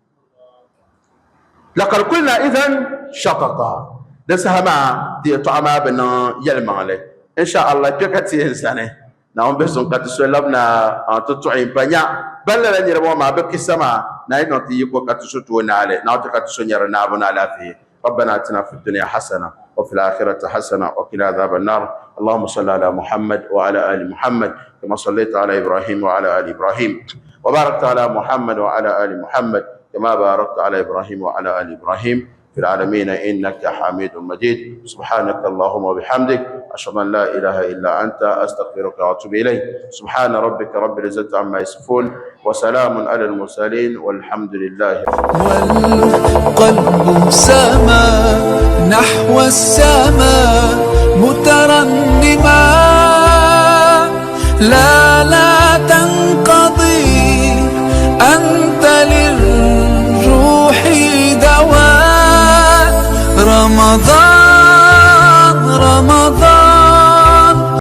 Laqad kulna idhan shatata. Di saha maa ti yɛtɔɣa maa bi niŋ yɛlimaŋli. In sha Allah kpe ka ti yɛn zani. Naawuni bihi suŋ ka ti so labina ti tuɣi m-pa nya ban lala niriba ŋɔ maa bɛ kisa maa na yi niŋ ti yiko ka ti su tooi naai li. Naawuni ti ka ti so nyari naabu ni alaafee. Rabbana atina fi dunya hasana wa fil akhirati hasana wa qina adhab an-nar. Allahumma salli ala Muhammad wa ala ali Muhammad kama sallaita ala Ibrahim wa ala ali Ibrahim wa barakta ala Muhammad wa ala ali Muhammad kama barakta ala Ibrahim wa ala ali Ibrahim في العالمين إنك حميد مجيد. سبحانك اللهم وبحمدك أشهد أن لا إله إلا أنت أستغفرك وأتوب إليك. سبحان ربك رب العزة عما يصفون وسلام على المرسلين والحمد لله. والقلب سما نحو السماء مترنما لا لا تنسى.